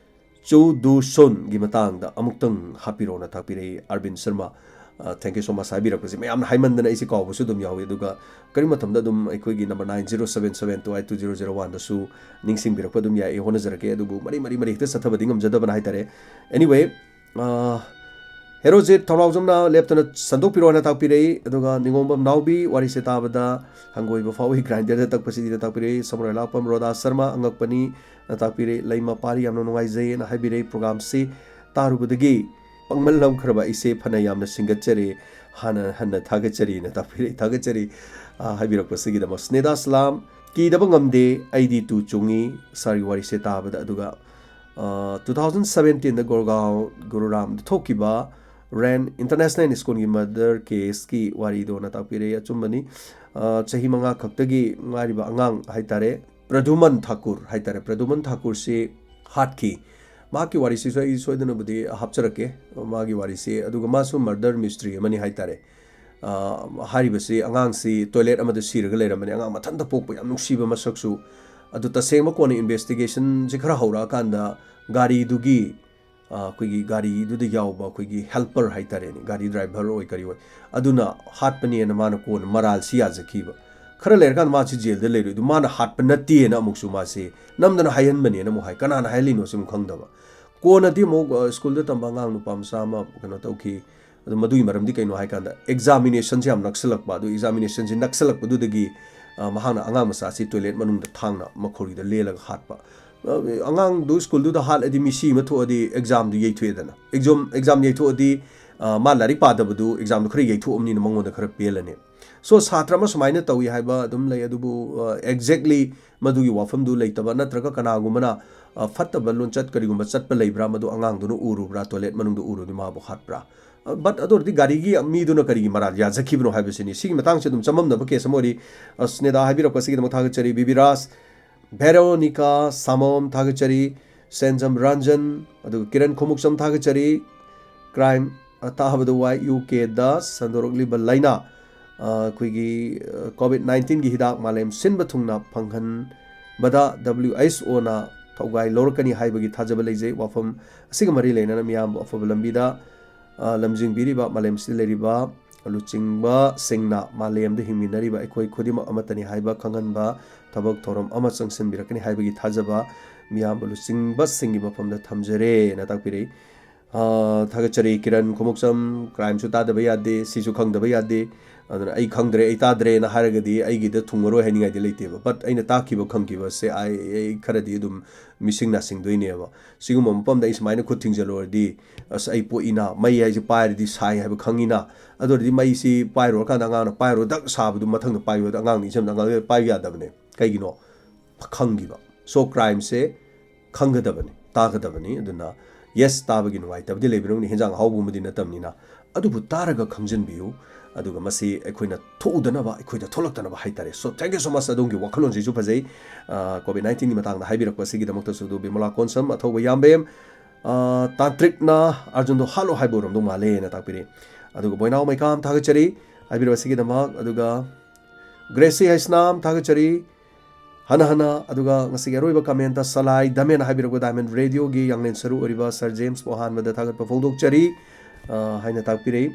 ꯆꯨ ꯗꯨ ꯁꯣꯟꯒꯤ ꯃꯇꯥꯡꯗ ꯑꯃꯨꯛꯇꯪ ꯍꯥꯞꯄꯤꯔꯣꯅ ꯊꯥꯛꯄꯤꯔꯛꯏ ꯑꯥꯔꯕꯤꯟ ꯁꯔꯃ꯫ ꯑ, thank you so much ꯍꯥꯏꯕꯤꯔꯛꯄꯁꯦ꯫ ꯃꯌꯥꯝꯅ ꯍꯥꯏꯃꯟꯗꯅ ꯑꯩꯁꯦ ꯀꯥꯎꯕꯁꯨ ꯑꯗꯨꯝ ꯌꯥꯎꯏ꯫ ꯑꯗꯨꯒ ꯀꯔꯤ ꯃꯇꯝꯗ ꯑꯗꯨꯝ ꯑꯩꯈꯣꯏꯒꯤ number nine zero seven seven two eight two zero zero one ꯗꯁꯨ ꯅꯤꯡꯁꯤꯡꯕꯤꯔꯛꯄ ꯑꯗꯨꯝ ꯌꯥꯏ꯫ ꯑꯩ ꯍꯣꯠꯅꯖꯔꯛꯀꯦ꯫ ꯑꯗꯨꯕꯨ ꯃꯔꯤ, ꯃꯔꯤ, ꯃꯔꯤ ꯍꯦꯛꯇ ꯆꯠꯊꯕꯗꯤ ꯉꯝꯖꯗꯕꯅ ꯍꯥꯏꯇꯥꯔꯦ꯫ Anyway, ꯑ, ꯍꯦꯔꯣꯖꯤꯠ ꯊꯧꯅꯥꯎꯖꯝꯅ ꯂꯦꯞꯇꯅ ꯁꯟꯗꯣꯛꯄꯤꯔꯣ ꯍꯥꯏꯅ ꯇꯥꯛꯄꯤꯔꯛꯏ꯫ ꯑꯗꯨꯒ ꯅꯤꯉꯣꯝꯕꯝ ꯅꯥꯎꯕꯤ, ꯋꯥꯔꯤꯁꯦ ꯇꯥꯕꯗ ꯍꯪꯒꯣꯏꯕ ꯐꯥꯎꯏ, ꯒ꯭ꯔꯥꯏꯟꯗꯔꯗ ꯇꯛꯄꯁꯤꯗꯤꯅ ꯇꯥꯛꯄꯤꯔꯛꯏ꯫ ꯁꯃꯨꯔꯥꯏ ꯂꯥꯛꯄꯝ ꯔꯣꯗꯥ ꯁꯔꯃ, ꯑꯉꯛꯄꯅꯤ ꯅ ꯇꯥꯛꯄꯤꯔꯛꯏ꯫ ꯂꯩꯃ ꯄꯥꯔꯤ, ꯌꯥꯝꯅ ꯅꯨꯡꯉꯥꯏꯖꯩꯌꯦꯅ ꯍꯥꯏꯕꯤꯔꯛꯏ꯫ ꯄ꯭ꯔꯣꯒꯥꯝꯁꯤ ꯇꯥꯔꯨꯕꯗꯒꯤ ꯄꯥꯡꯃꯜꯂꯝꯈ꯭ꯔꯕ ꯑꯩꯁꯦ ꯐꯅ ꯌꯥꯝꯅ ꯁꯤꯡꯒꯠꯆꯔꯦ, ꯍꯥꯟꯅ ꯍꯟꯅ ꯊꯥꯒꯠꯆꯔꯤꯅ ꯇꯥꯛꯄꯤꯔꯛꯏ꯫ ꯊꯥꯒꯠꯆꯔꯤ, ꯑ, ꯍꯥꯏꯕꯤꯔꯛꯄꯁꯤꯒꯤꯗꯃꯛ꯫ ꯁ꯭ꯅꯦꯗꯥ ꯁꯂꯥꯝ, ꯀꯤꯗꯕ ꯉꯝꯗꯦ, ꯑꯩꯗꯤ ꯇꯨ ꯆꯨꯡꯉꯤ ꯁꯥꯔꯒꯤ ꯋꯥꯔꯤꯁꯦ ꯇꯥꯕꯗ꯫ ꯑꯗꯨꯒ, ꯑ, two thousand seventeen ꯗ ꯒꯣꯔꯒꯥꯎ ꯒꯨꯔꯨꯔꯥꯝꯗ ꯊꯣꯛꯈꯤꯕ ꯔꯦꯟ ꯏꯟꯇꯔꯅꯦꯁꯅꯦꯜ ꯁ꯭ꯀꯨꯜꯒꯤ ꯃꯔꯗꯔ ꯀꯦꯁꯀꯤ ꯋꯥꯔꯤꯗꯣꯅ ꯇꯥꯛꯄꯤꯔꯛꯏ꯫ ꯑꯆꯨꯝꯕꯅꯤ꯫ ꯑ, ꯆꯍꯤ ꯃꯉꯥ ꯈꯛꯇꯒꯤ ꯉꯥꯏꯔꯤꯕ ꯑꯉꯥꯡ ꯍꯥꯏꯇꯥꯔꯦ, ꯄ꯭ꯔꯗꯨꯃꯟ ꯊꯥꯀꯨꯔ ꯍꯥꯏꯇꯥꯔꯦ, ꯄ꯭ꯔꯗꯨꯃꯟ ꯊꯥꯀꯨꯔꯁꯤ ꯍꯥꯠꯈꯤ꯫ ꯃꯍꯥꯛꯀꯤ ꯋꯥꯔꯤꯁꯤꯁꯨ ꯑꯩ ꯁꯣꯏꯗꯅꯕꯨꯗꯤ ꯍꯥꯞꯆꯔꯛꯀꯦ, ꯃꯥꯒꯤ ꯋꯥꯔꯤꯁꯤ꯫ ꯑꯗꯨꯒ ꯃꯥꯁꯨ ꯃꯔꯗꯔ ꯃꯤꯁꯇ꯭ꯔꯤ ꯑꯃꯅꯤ ꯍꯥꯏꯇꯥꯔꯦ꯫ ꯑ, ꯍꯥꯏꯔꯤꯕꯁꯤ, ꯑꯉꯥꯡꯁꯤ ꯇꯣꯏꯂꯦꯠ ꯑꯃꯗ ꯁꯤꯔꯒ ꯂꯩꯔꯝꯕꯅꯤ꯫ ꯑꯉꯥꯡ ꯃꯊꯟꯇ ꯄꯣꯛꯄ, ꯌꯥꯝ ꯅꯨꯡꯁꯤꯕ ꯃꯁꯛꯁꯨ꯫ ꯑꯗꯨ ꯇꯁꯦꯡꯕ ꯀꯣꯟꯅ ꯏꯟꯚꯦꯁꯇꯤꯒꯦꯁꯟꯁꯤ ꯈꯔ ꯍꯧꯔꯛꯑꯀꯥꯟꯗ ꯒꯥꯔꯤꯗꯨꯒꯤ, ꯑ, ꯑꯩꯈꯣꯏꯒꯤ ꯒꯥꯔꯤꯗꯨꯗ ꯌꯥꯎꯕ ꯑꯩꯈꯣꯏꯒꯤ ꯍꯦꯜꯄꯔ ꯍꯥꯏꯇꯥꯔꯦꯅꯦ, ꯒꯥꯔꯤ ꯗ꯭ꯔꯥꯏꯚꯔ ꯑꯣꯏ ꯀꯔꯤ ꯑꯣꯏ, ꯑꯗꯨꯅ ꯍꯥꯠꯄꯅꯦꯅ ꯃꯥꯅ ꯀꯣꯟꯅ ꯃꯔꯥꯜꯁꯤ ꯌꯥꯖꯈꯤꯕ꯫ ꯈꯔ ꯂꯩꯔꯀꯥꯟꯗ ꯃꯥꯁꯤ ꯖꯦꯜꯗ ꯂꯩꯔꯨꯏ꯫ ꯑꯗꯨ ꯃꯥꯅ ꯍꯥꯠꯄ ꯅꯠꯇꯦꯅ ꯑꯃꯨꯛꯁꯨ ꯃꯥꯁꯤ ꯅꯝꯗꯅ ꯍꯥꯏꯍꯟꯕꯅꯦꯅ ꯑꯃꯨꯛ ꯍꯥꯏ꯫ ꯀꯅꯥꯅ ꯍꯥꯏꯍꯜꯂꯤꯅꯣ ꯁꯤ ꯑꯃꯨꯛ ꯈꯪꯗꯕ꯫ ꯀꯣꯟꯅꯗꯤ ꯑꯃꯨꯛ, ꯑ, ꯁ꯭ꯀꯨꯜꯗ ꯇꯝꯕ ꯑꯉꯥꯡ ꯅꯨꯄꯥ ꯃꯆꯥ ꯑꯃ ꯀꯩꯅꯣ ꯇꯧꯈꯤ꯫ ꯑꯗꯨ ꯃꯗꯨꯒꯤ ꯃꯔꯝꯗꯤ ꯀꯩꯅꯣ ꯍꯥꯏꯀꯥꯟꯗ, ꯑꯦꯛꯖꯥꯃꯤꯅꯦꯁꯟꯁꯤ ꯌꯥꯝ ꯅꯛꯁꯜꯂꯛꯄ꯫ ꯑꯗꯨ ꯑꯦꯛꯖꯥꯃꯤꯅꯦꯁꯟꯁꯤ ꯅꯛꯁꯜꯂꯛꯄꯗꯨꯗꯒꯤ, ꯑ, ꯃꯍꯥꯛꯅ ꯑꯉꯥꯡ ꯃꯆꯥꯁꯤ ꯇꯣꯏꯂꯦꯠ ꯃꯅꯨꯡꯗ ꯊꯥꯡꯅ ꯃꯈꯣꯔꯤꯗ ꯂꯦꯜꯂꯒ ꯍꯥꯠꯄ꯫ ꯑ, ꯑꯉꯥꯡꯗꯨ ꯁ꯭ꯀꯨꯜꯗꯨꯗ ꯍꯥꯠꯂꯗꯤ, ꯃꯤꯁꯤ ꯑꯃ ꯊꯣꯛꯑꯗꯤ ꯑꯦꯛꯖꯥꯝꯗꯨ ꯌꯩꯊꯣꯛꯑꯦꯗꯅ꯫ ꯑꯦꯛꯖꯥꯝ, ꯑꯦꯛꯖꯥꯝ ꯌꯩꯊꯣꯛꯑꯗꯤ, ꯑ, ꯃꯥ ꯂꯥꯏꯔꯤꯛ ꯄꯥꯗꯕꯗꯨ ꯑꯦꯛꯖꯥꯝꯗꯨ ꯈꯔ ꯌꯩꯊꯣꯛꯑꯕꯅꯤꯅ ꯃꯉꯣꯟꯗ ꯈꯔ ꯄꯦꯜꯂꯅꯤ꯫ So, ꯁꯥꯇ꯭ꯔ ꯑꯃ ꯁꯨꯃꯥꯏꯅ ꯇꯧꯏ ꯍꯥꯏꯕ ꯑꯗꯨꯝ ꯂꯩ, ꯑꯗꯨꯕꯨ, ꯑ, exactly ꯃꯗꯨꯒꯤ ꯋꯥꯐꯝꯗꯨ ꯂꯩꯇꯕ, ꯅꯠꯇ꯭ꯔꯒ ꯀꯅꯥꯒꯨꯝꯕꯅ, ꯑ, ꯐꯠꯇꯕ ꯂꯣꯟꯆꯠ ꯀꯔꯤꯒꯨꯝꯕ ꯆꯠꯄ ꯂꯩꯕ꯭ꯔꯥ, ꯃꯗꯨ ꯑꯉꯥꯡꯗꯨꯅ ꯎꯔꯨꯕ꯭ꯔꯥ, ꯇꯣꯏꯂꯦꯠ ꯃꯅꯨꯡꯗ ꯎꯔꯨꯕꯗꯤ ꯃꯥꯕꯨ ꯍꯥꯠꯄ꯭ꯔꯥ? ꯑ, but ꯑꯗꯨ ꯑꯣꯏꯔꯗꯤ ꯒꯥꯔꯤꯒꯤ ꯃꯤꯗꯨꯅ ꯀꯔꯤꯒꯤ ꯃꯔꯥꯜ ꯌꯥꯖꯈꯤꯕꯅꯣ ꯍꯥꯏꯕꯁꯤꯅꯤ꯫ ꯁꯤꯒꯤ ꯃꯇꯥꯡꯁꯦ ꯑꯗꯨꯝ ꯆꯃꯝꯅꯕ ꯀꯦꯁ ꯑꯃ ꯑꯣꯏꯔꯤ꯫ ꯑ, ꯁ꯭ꯅꯦꯗꯥ ꯍꯥꯏꯕꯤꯔꯛꯄꯁꯤꯒꯤꯗꯃꯛ ꯊꯥꯒꯠꯆꯔꯤ꯫ ꯕꯤꯕꯤꯔꯥꯖ, ꯚꯦꯔꯣꯅꯤꯀꯥ, ꯁꯥꯃꯣꯝ ꯊꯥꯒꯠꯆꯔꯤ꯫ ꯁꯦꯟꯖꯝ ꯔꯟꯖꯟ, ꯑꯗꯨꯒ ꯀꯤꯔꯟ ꯈꯣꯡꯎꯞꯆꯝ ꯊꯥꯒꯠꯆꯔꯤ꯫ ꯀ꯭ꯔꯥꯏꯝ, ꯑ, ꯇꯥꯕꯗ ꯋꯥꯏ ꯌꯨ ꯀꯦꯗ ꯁꯟꯗꯣꯔꯛꯂꯤꯕ ꯂꯥꯏꯅꯥ, ꯑ, ꯑꯩꯈꯣꯏꯒꯤ, ꯑ, ꯀꯣꯚꯤꯗ ꯅꯥꯏꯟꯇꯤꯟꯒꯤ ꯍꯤꯗꯥꯛ ꯃꯥꯂꯦꯝ ꯁꯤꯟꯕ ꯊꯨꯡꯅ ꯐꯪꯍꯟꯕꯗ ꯗꯕ꯭ꯂꯤꯎ ꯑꯩꯆ ꯑꯣꯅ ꯊꯧꯒꯥꯏ ꯂꯧꯔꯛꯀꯅꯤ ꯍꯥꯏꯕꯒꯤ ꯊꯥꯖꯕ ꯂꯩꯖꯩ꯫ ꯋꯥꯐꯝ ꯑꯁꯤꯒ ꯃꯔꯤ ꯂꯩꯅꯅ ꯃꯤꯌꯥꯝꯕꯨ ꯑꯐꯕ ꯂꯝꯕꯤꯗ, ꯑ, ꯂꯝꯖꯤꯡꯕꯤꯔꯤꯕ ꯃꯥꯂꯦꯝꯁꯤꯗ ꯂꯩꯔꯤꯕ ꯂꯨꯆꯤꯡꯕꯁꯤꯡꯅ ꯃꯥꯂꯦꯝꯗ ꯍꯤꯡꯃꯤꯟꯅꯔꯤꯕ ꯑꯩꯈꯣꯏ ꯈꯨꯗꯤꯡꯃꯛ ꯑꯃꯠꯇꯅꯤ ꯍꯥꯏꯕ ꯈꯪꯍꯟꯕ ꯊꯕꯛ ꯊꯧꯔꯝ ꯑꯃ ꯆꯪꯁꯤꯟꯕꯤꯔꯛꯀꯅꯤ ꯍꯥꯏꯕꯒꯤ ꯊꯥꯖꯕ ꯃꯤꯌꯥꯝꯕ ꯂꯨꯆꯤꯡꯕꯁꯤꯡꯒꯤ ꯃꯐꯝꯗ ꯊꯝꯖꯔꯦꯅ ꯇꯥꯛꯄꯤꯔꯛꯏ꯫ ꯑ, ꯊꯥꯒꯠꯆꯔꯤ ꯀꯤꯔꯟ ꯈꯣꯡꯎꯞꯆꯝ, ꯀ꯭ꯔꯥꯏꯝꯁꯨ ꯇꯥꯗꯕ ꯌꯥꯗꯦ, ꯁꯤꯁꯨ ꯈꯪꯗꯕ ꯌꯥꯗꯦ꯫ ꯑꯗꯨꯅ ꯑꯩ ꯈꯪꯗ꯭ꯔꯦ, ꯑꯩ ꯇꯥꯗ꯭ꯔꯦꯅ ꯍꯥꯏꯔꯒꯗꯤ ꯑꯩꯒꯤꯗ ꯊꯨꯡꯉꯔꯣꯏ ꯍꯥꯏꯅꯤꯡꯉꯥꯏꯗꯤ ꯂꯩꯇꯦꯕ꯫ But ꯑꯩꯅ ꯇꯥꯛꯈꯤꯕ ꯈꯪꯈꯤꯕꯁꯦ ꯑꯩ, ꯑꯩ ꯈꯔꯗꯤ ꯑꯗꯨꯝ ꯃꯤꯁꯤꯡ ꯅꯥꯁꯤꯡꯗꯣꯏꯅꯦꯕ꯫ ꯁꯤꯒꯨꯝꯕ ꯃꯐꯝꯗ ꯑꯩ ꯁꯨꯃꯥꯏꯅ ꯈꯨꯠ ꯊꯤꯡꯖꯤꯜꯂꯨꯔꯗꯤ, ꯑꯁ, ꯑꯩ ꯄꯣꯛꯏꯅ, ꯃꯩ ꯍꯥꯏꯁꯦ ꯄꯥꯏꯔꯗꯤ ꯁꯥꯏ ꯍꯥꯏꯕ ꯈꯪꯉꯤꯅ, ꯑꯗꯨ ꯑꯣꯏꯔꯗꯤ ꯃꯩꯁꯤ ꯄꯥꯏꯔꯨꯔꯀꯥꯟꯗ ꯑꯉꯥꯡꯅ ꯄꯥꯏꯔꯨꯔ ꯗꯛ ꯁꯥꯕꯗꯨ ꯃꯊꯪꯗ ꯄꯥꯏꯌꯨ ꯍꯥꯏꯗ ꯑꯉꯥꯡꯅ ꯏꯆꯝꯗ ꯑꯉꯥꯡ ꯄꯥꯏꯕ ꯌꯥꯗꯕꯅꯦ꯫ ꯀꯩꯒꯤꯅꯣ? ꯈꯪꯈꯤꯕ꯫ So, ꯀ꯭ꯔꯥꯏꯝꯁꯦ ꯈꯪꯒꯗꯕꯅꯤ, ꯇꯥꯒꯗꯕꯅꯤ꯫ ꯑꯗꯨꯅ ꯌꯦꯁ, ꯇꯥꯕꯒꯤ ꯅꯨꯡꯉꯥꯏꯇꯕꯗꯤ ꯂꯩꯕꯤꯔꯝꯒꯅꯤ, ꯍꯦꯟꯖꯥꯡ ꯑꯍꯥꯎꯕꯒꯨꯝꯕꯗꯤ ꯅꯠꯇꯕꯅꯤꯅ, ꯑꯗꯨꯕꯨ ꯇꯥꯔꯒ ꯈꯪꯖꯤꯟꯕꯤꯌꯨ꯫ ꯑꯗꯨꯒ ꯃꯁꯤ ꯑꯩꯈꯣꯏꯅ ꯊꯣꯛꯎꯗꯅꯕ, ꯑꯩꯈꯣꯏꯗ ꯊꯣꯛꯂꯛꯇꯅꯕ ꯍꯥꯏꯇꯥꯔꯦ꯫ So, thank you so much꯫ ꯑꯗꯣꯝꯒꯤ ꯋꯥꯈꯜꯂꯣꯟꯁꯤꯁꯨ ꯐꯖꯩ꯫ ꯑ, ꯀꯣꯚꯤꯗ ꯅꯥꯏꯟꯇꯤꯟꯒꯤ ꯃꯇꯥꯡꯗ ꯍꯥꯏꯕꯤꯔꯛꯄ ꯑꯁꯤꯒꯤꯗꯃꯛꯇꯁꯨ꯫ ꯑꯗꯨ ꯕꯤꯃꯂꯥ ꯀꯣꯟꯁꯝ, ꯑꯊꯧꯕ ꯌꯥꯝꯕꯦꯝ, ꯑ, ꯇꯥꯟꯇ꯭ꯔꯤꯛꯅ ꯑꯥꯔꯖꯨꯟꯗꯣ ꯍꯥꯠꯂꯣ ꯍꯥꯏꯕ ꯑꯣꯏꯔꯝꯗꯧ ꯃꯥꯜꯂꯦꯅ ꯇꯥꯛꯄꯤꯔꯤ꯫ ꯑꯗꯨꯒ ꯕꯣꯏꯅꯥꯎ ꯃꯩꯀꯥꯝ ꯊꯥꯒꯠꯆꯔꯤ꯫ ꯍꯥꯏꯕꯤꯔꯛꯄꯁꯤꯒꯤꯗꯃꯛ꯫ ꯑꯗꯨꯒ ꯒ꯭ꯔꯦꯁꯤ ꯍꯩꯁꯅꯥꯝ, ꯊꯥꯒꯠꯆꯔꯤ ꯍꯟꯅ ꯍꯟꯅ꯫ ꯑꯗꯨꯒ ꯉꯁꯤꯒꯤ ꯑꯔꯣꯏꯕ ꯀꯃꯦꯟꯇ ꯁꯂꯥꯏ ꯗꯃꯦꯟ ꯍꯥꯏꯕꯤꯔꯛꯄ, ꯗꯥꯏꯃꯟ ꯔꯦꯗꯤꯑꯣꯒꯤ ꯌꯥꯡꯂꯦꯟ ꯁꯔꯨ ꯑꯣꯏꯔꯤꯕ ꯁꯥꯔ ꯖꯦꯝꯁꯄꯨ ꯑꯍꯥꯟꯕꯗ ꯊꯥꯒꯠꯄ ꯐꯣꯡꯗꯣꯛꯆꯔꯤ, ꯑ, ꯍꯥꯏꯅ ꯇꯥꯛꯄꯤꯔꯛꯏ꯫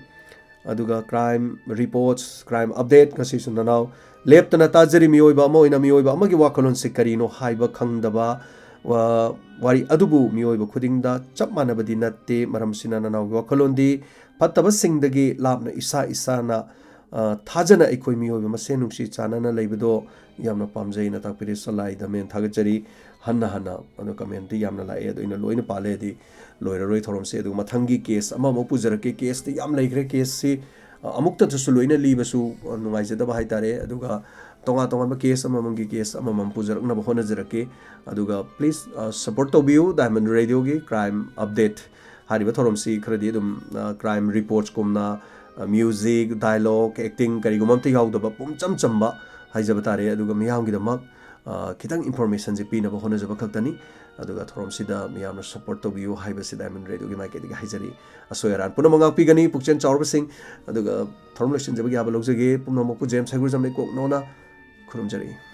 ꯑꯗꯨꯒ ꯀ꯭ꯔꯥꯏꯝ ꯔꯤꯄꯣꯔꯠꯁ, ꯀ꯭ꯔꯥꯏꯝ ꯑꯞꯗꯦꯠ ꯉꯁꯤꯁꯨ ꯅꯅꯥꯎ ꯂꯦꯞꯇꯅ ꯇꯥꯖꯔꯤ꯫ ꯃꯤꯑꯣꯏꯕ ꯑꯃ ꯑꯣꯏꯅ ꯃꯤꯑꯣꯏꯕ ꯑꯃꯒꯤ ꯋꯥꯈꯜꯂꯣꯟꯁꯤ ꯀꯔꯤꯅꯣ ꯍꯥꯏꯕ ꯈꯪꯗꯕ, ꯋꯥ-, ꯋꯥꯔꯤ ꯑꯗꯨꯕꯨ ꯃꯤꯑꯣꯏꯕ ꯈꯨꯗꯤꯡꯗ ꯆꯞ ꯃꯥꯟꯅꯕꯗꯤ ꯅꯠꯇꯦ꯫ ꯃꯔꯝꯁꯤꯅ ꯅꯅꯥꯎꯒꯤ ꯋꯥꯈꯜꯂꯣꯟꯗꯤ ꯐꯠꯇꯕꯁꯤꯡꯗꯒꯤ ꯂꯥꯞꯅ ꯏꯁꯥ ꯏꯁꯥꯅ, ꯑ, ꯊꯥꯖꯅ ꯑꯩꯈꯣꯏ ꯃꯤꯑꯣꯏꯕ ꯃꯁꯦꯟ ꯅꯨꯡꯁꯤ ꯆꯥꯟꯅꯅ ꯂꯩꯕꯗꯣ ꯌꯥꯝꯅ ꯄꯥꯝꯖꯩꯅ ꯇꯥꯛꯄꯤꯔꯦ ꯁꯂꯥꯏ ꯗꯃꯦꯟ꯫ ꯊꯥꯒꯠꯆꯔꯤ ꯍꯟꯅ ꯍꯟꯅ꯫ ꯑꯗꯣ ꯀꯃꯦꯟꯇꯤ ꯌꯥꯝꯅ ꯂꯥꯛꯑꯦ, ꯑꯗꯣ ꯑꯩꯅ ꯂꯣꯏꯅ ꯄꯥꯜꯂꯦ, ꯍꯥꯏꯗꯤ ꯂꯣꯏꯔꯔꯣꯏ ꯊꯧꯔꯝꯁꯦ꯫ ꯑꯗꯨꯒ ꯃꯊꯪꯒꯤ ꯀꯦꯁ ꯑꯃꯃꯨꯛ ꯄꯨꯖꯔꯛꯀꯦ꯫ ꯀꯦꯁꯇꯤ ꯌꯥꯝ ꯂꯩꯈ꯭ꯔꯦ꯫ ꯀꯦꯁꯁꯤ, ꯑ, ꯑꯃꯨꯛꯇꯗꯁꯨ ꯂꯣꯏꯅ ꯂꯤꯕꯁꯨ, ꯑ, ꯅꯨꯡꯉꯥꯏꯖꯗꯕ ꯍꯥꯏꯇꯥꯔꯦ꯫ ꯑꯗꯨꯒ ꯇꯣꯉꯥꯟ ꯇꯣꯉꯥꯟꯕ ꯀꯦꯁ ꯑꯃꯃꯝꯒꯤ ꯀꯦꯁ ꯑꯃꯃꯝ ꯄꯨꯖꯔꯛꯅꯕ ꯍꯣꯠꯅꯖꯔꯛꯀꯦ꯫ ꯑꯗꯨꯒ please, ꯑ, support ꯇꯧꯕꯤꯌꯨ ꯗꯥꯏꯃꯟ ꯔꯦꯗꯤꯑꯣꯒꯤ ꯀ꯭ꯔꯥꯏꯝ ꯑꯞꯗꯦꯠ ꯍꯥꯏꯔꯤꯕ ꯊꯧꯔꯝꯁꯤ꯫ ꯈꯔꯗꯤ ꯑꯗꯨꯝ, ꯑ, ꯀ꯭ꯔꯥꯏꯝ ꯔꯤꯄꯣꯔꯠꯁꯀꯨꯝꯅ, ꯑ, ꯃ꯭ꯌꯨꯖꯤꯛ, ꯗꯥꯏꯂꯣꯒ, ꯑꯦꯛꯇꯤꯡ ꯀꯔꯤꯒꯨꯝꯕ ꯑꯝꯇ ꯌꯥꯎꯗꯕ ꯄꯨꯝꯆꯝ ꯆꯝꯕ ꯍꯥꯏꯖꯕ ꯇꯥꯔꯦ꯫ ꯑꯗꯨꯒ ꯃꯤꯌꯥꯝꯒꯤꯗꯃꯛ, ꯑ, ꯈꯤꯇꯪ ꯏꯟꯐꯣꯔꯃꯦꯁꯟꯁꯦ ꯄꯤꯅꯕ ꯍꯣꯠꯅꯖꯕ ꯈꯛꯇꯅꯤ꯫ ꯑꯗꯨꯒ ꯊꯧꯔꯝꯁꯤꯗ ꯃꯤꯌꯥꯝꯅ ꯁꯞꯄꯣꯔꯠ ꯇꯧꯕꯤꯌꯨ ꯍꯥꯏꯕꯁꯤ ꯗꯥꯏꯃꯟ ꯔꯦꯗꯤꯑꯣꯒꯤ ꯃꯥꯏꯀꯩꯗꯒꯤ ꯍꯥꯏꯖꯔꯤ꯫ ꯑꯁꯣꯏ ꯑꯔꯥꯟ ꯄꯨꯝꯅꯃꯛ ꯉꯥꯛꯄꯤꯒꯅꯤ ꯄꯨꯛꯆꯦꯜ ꯆꯥꯎꯔꯕꯁꯤꯡ꯫ ꯑꯗꯨꯒ ꯊꯧꯔꯝ ꯂꯣꯏꯁꯤꯟꯖꯕꯒꯤ ꯌꯥꯕ ꯂꯧꯖꯒꯦ꯫ ꯄꯨꯝꯅꯃꯛꯄꯨ ꯖꯦꯝꯁ ꯍꯩꯒ꯭ꯔꯨꯖꯝ ꯂꯩꯀꯣꯛꯅꯣꯅ ꯈꯨꯔꯨꯝꯖꯔꯤ꯫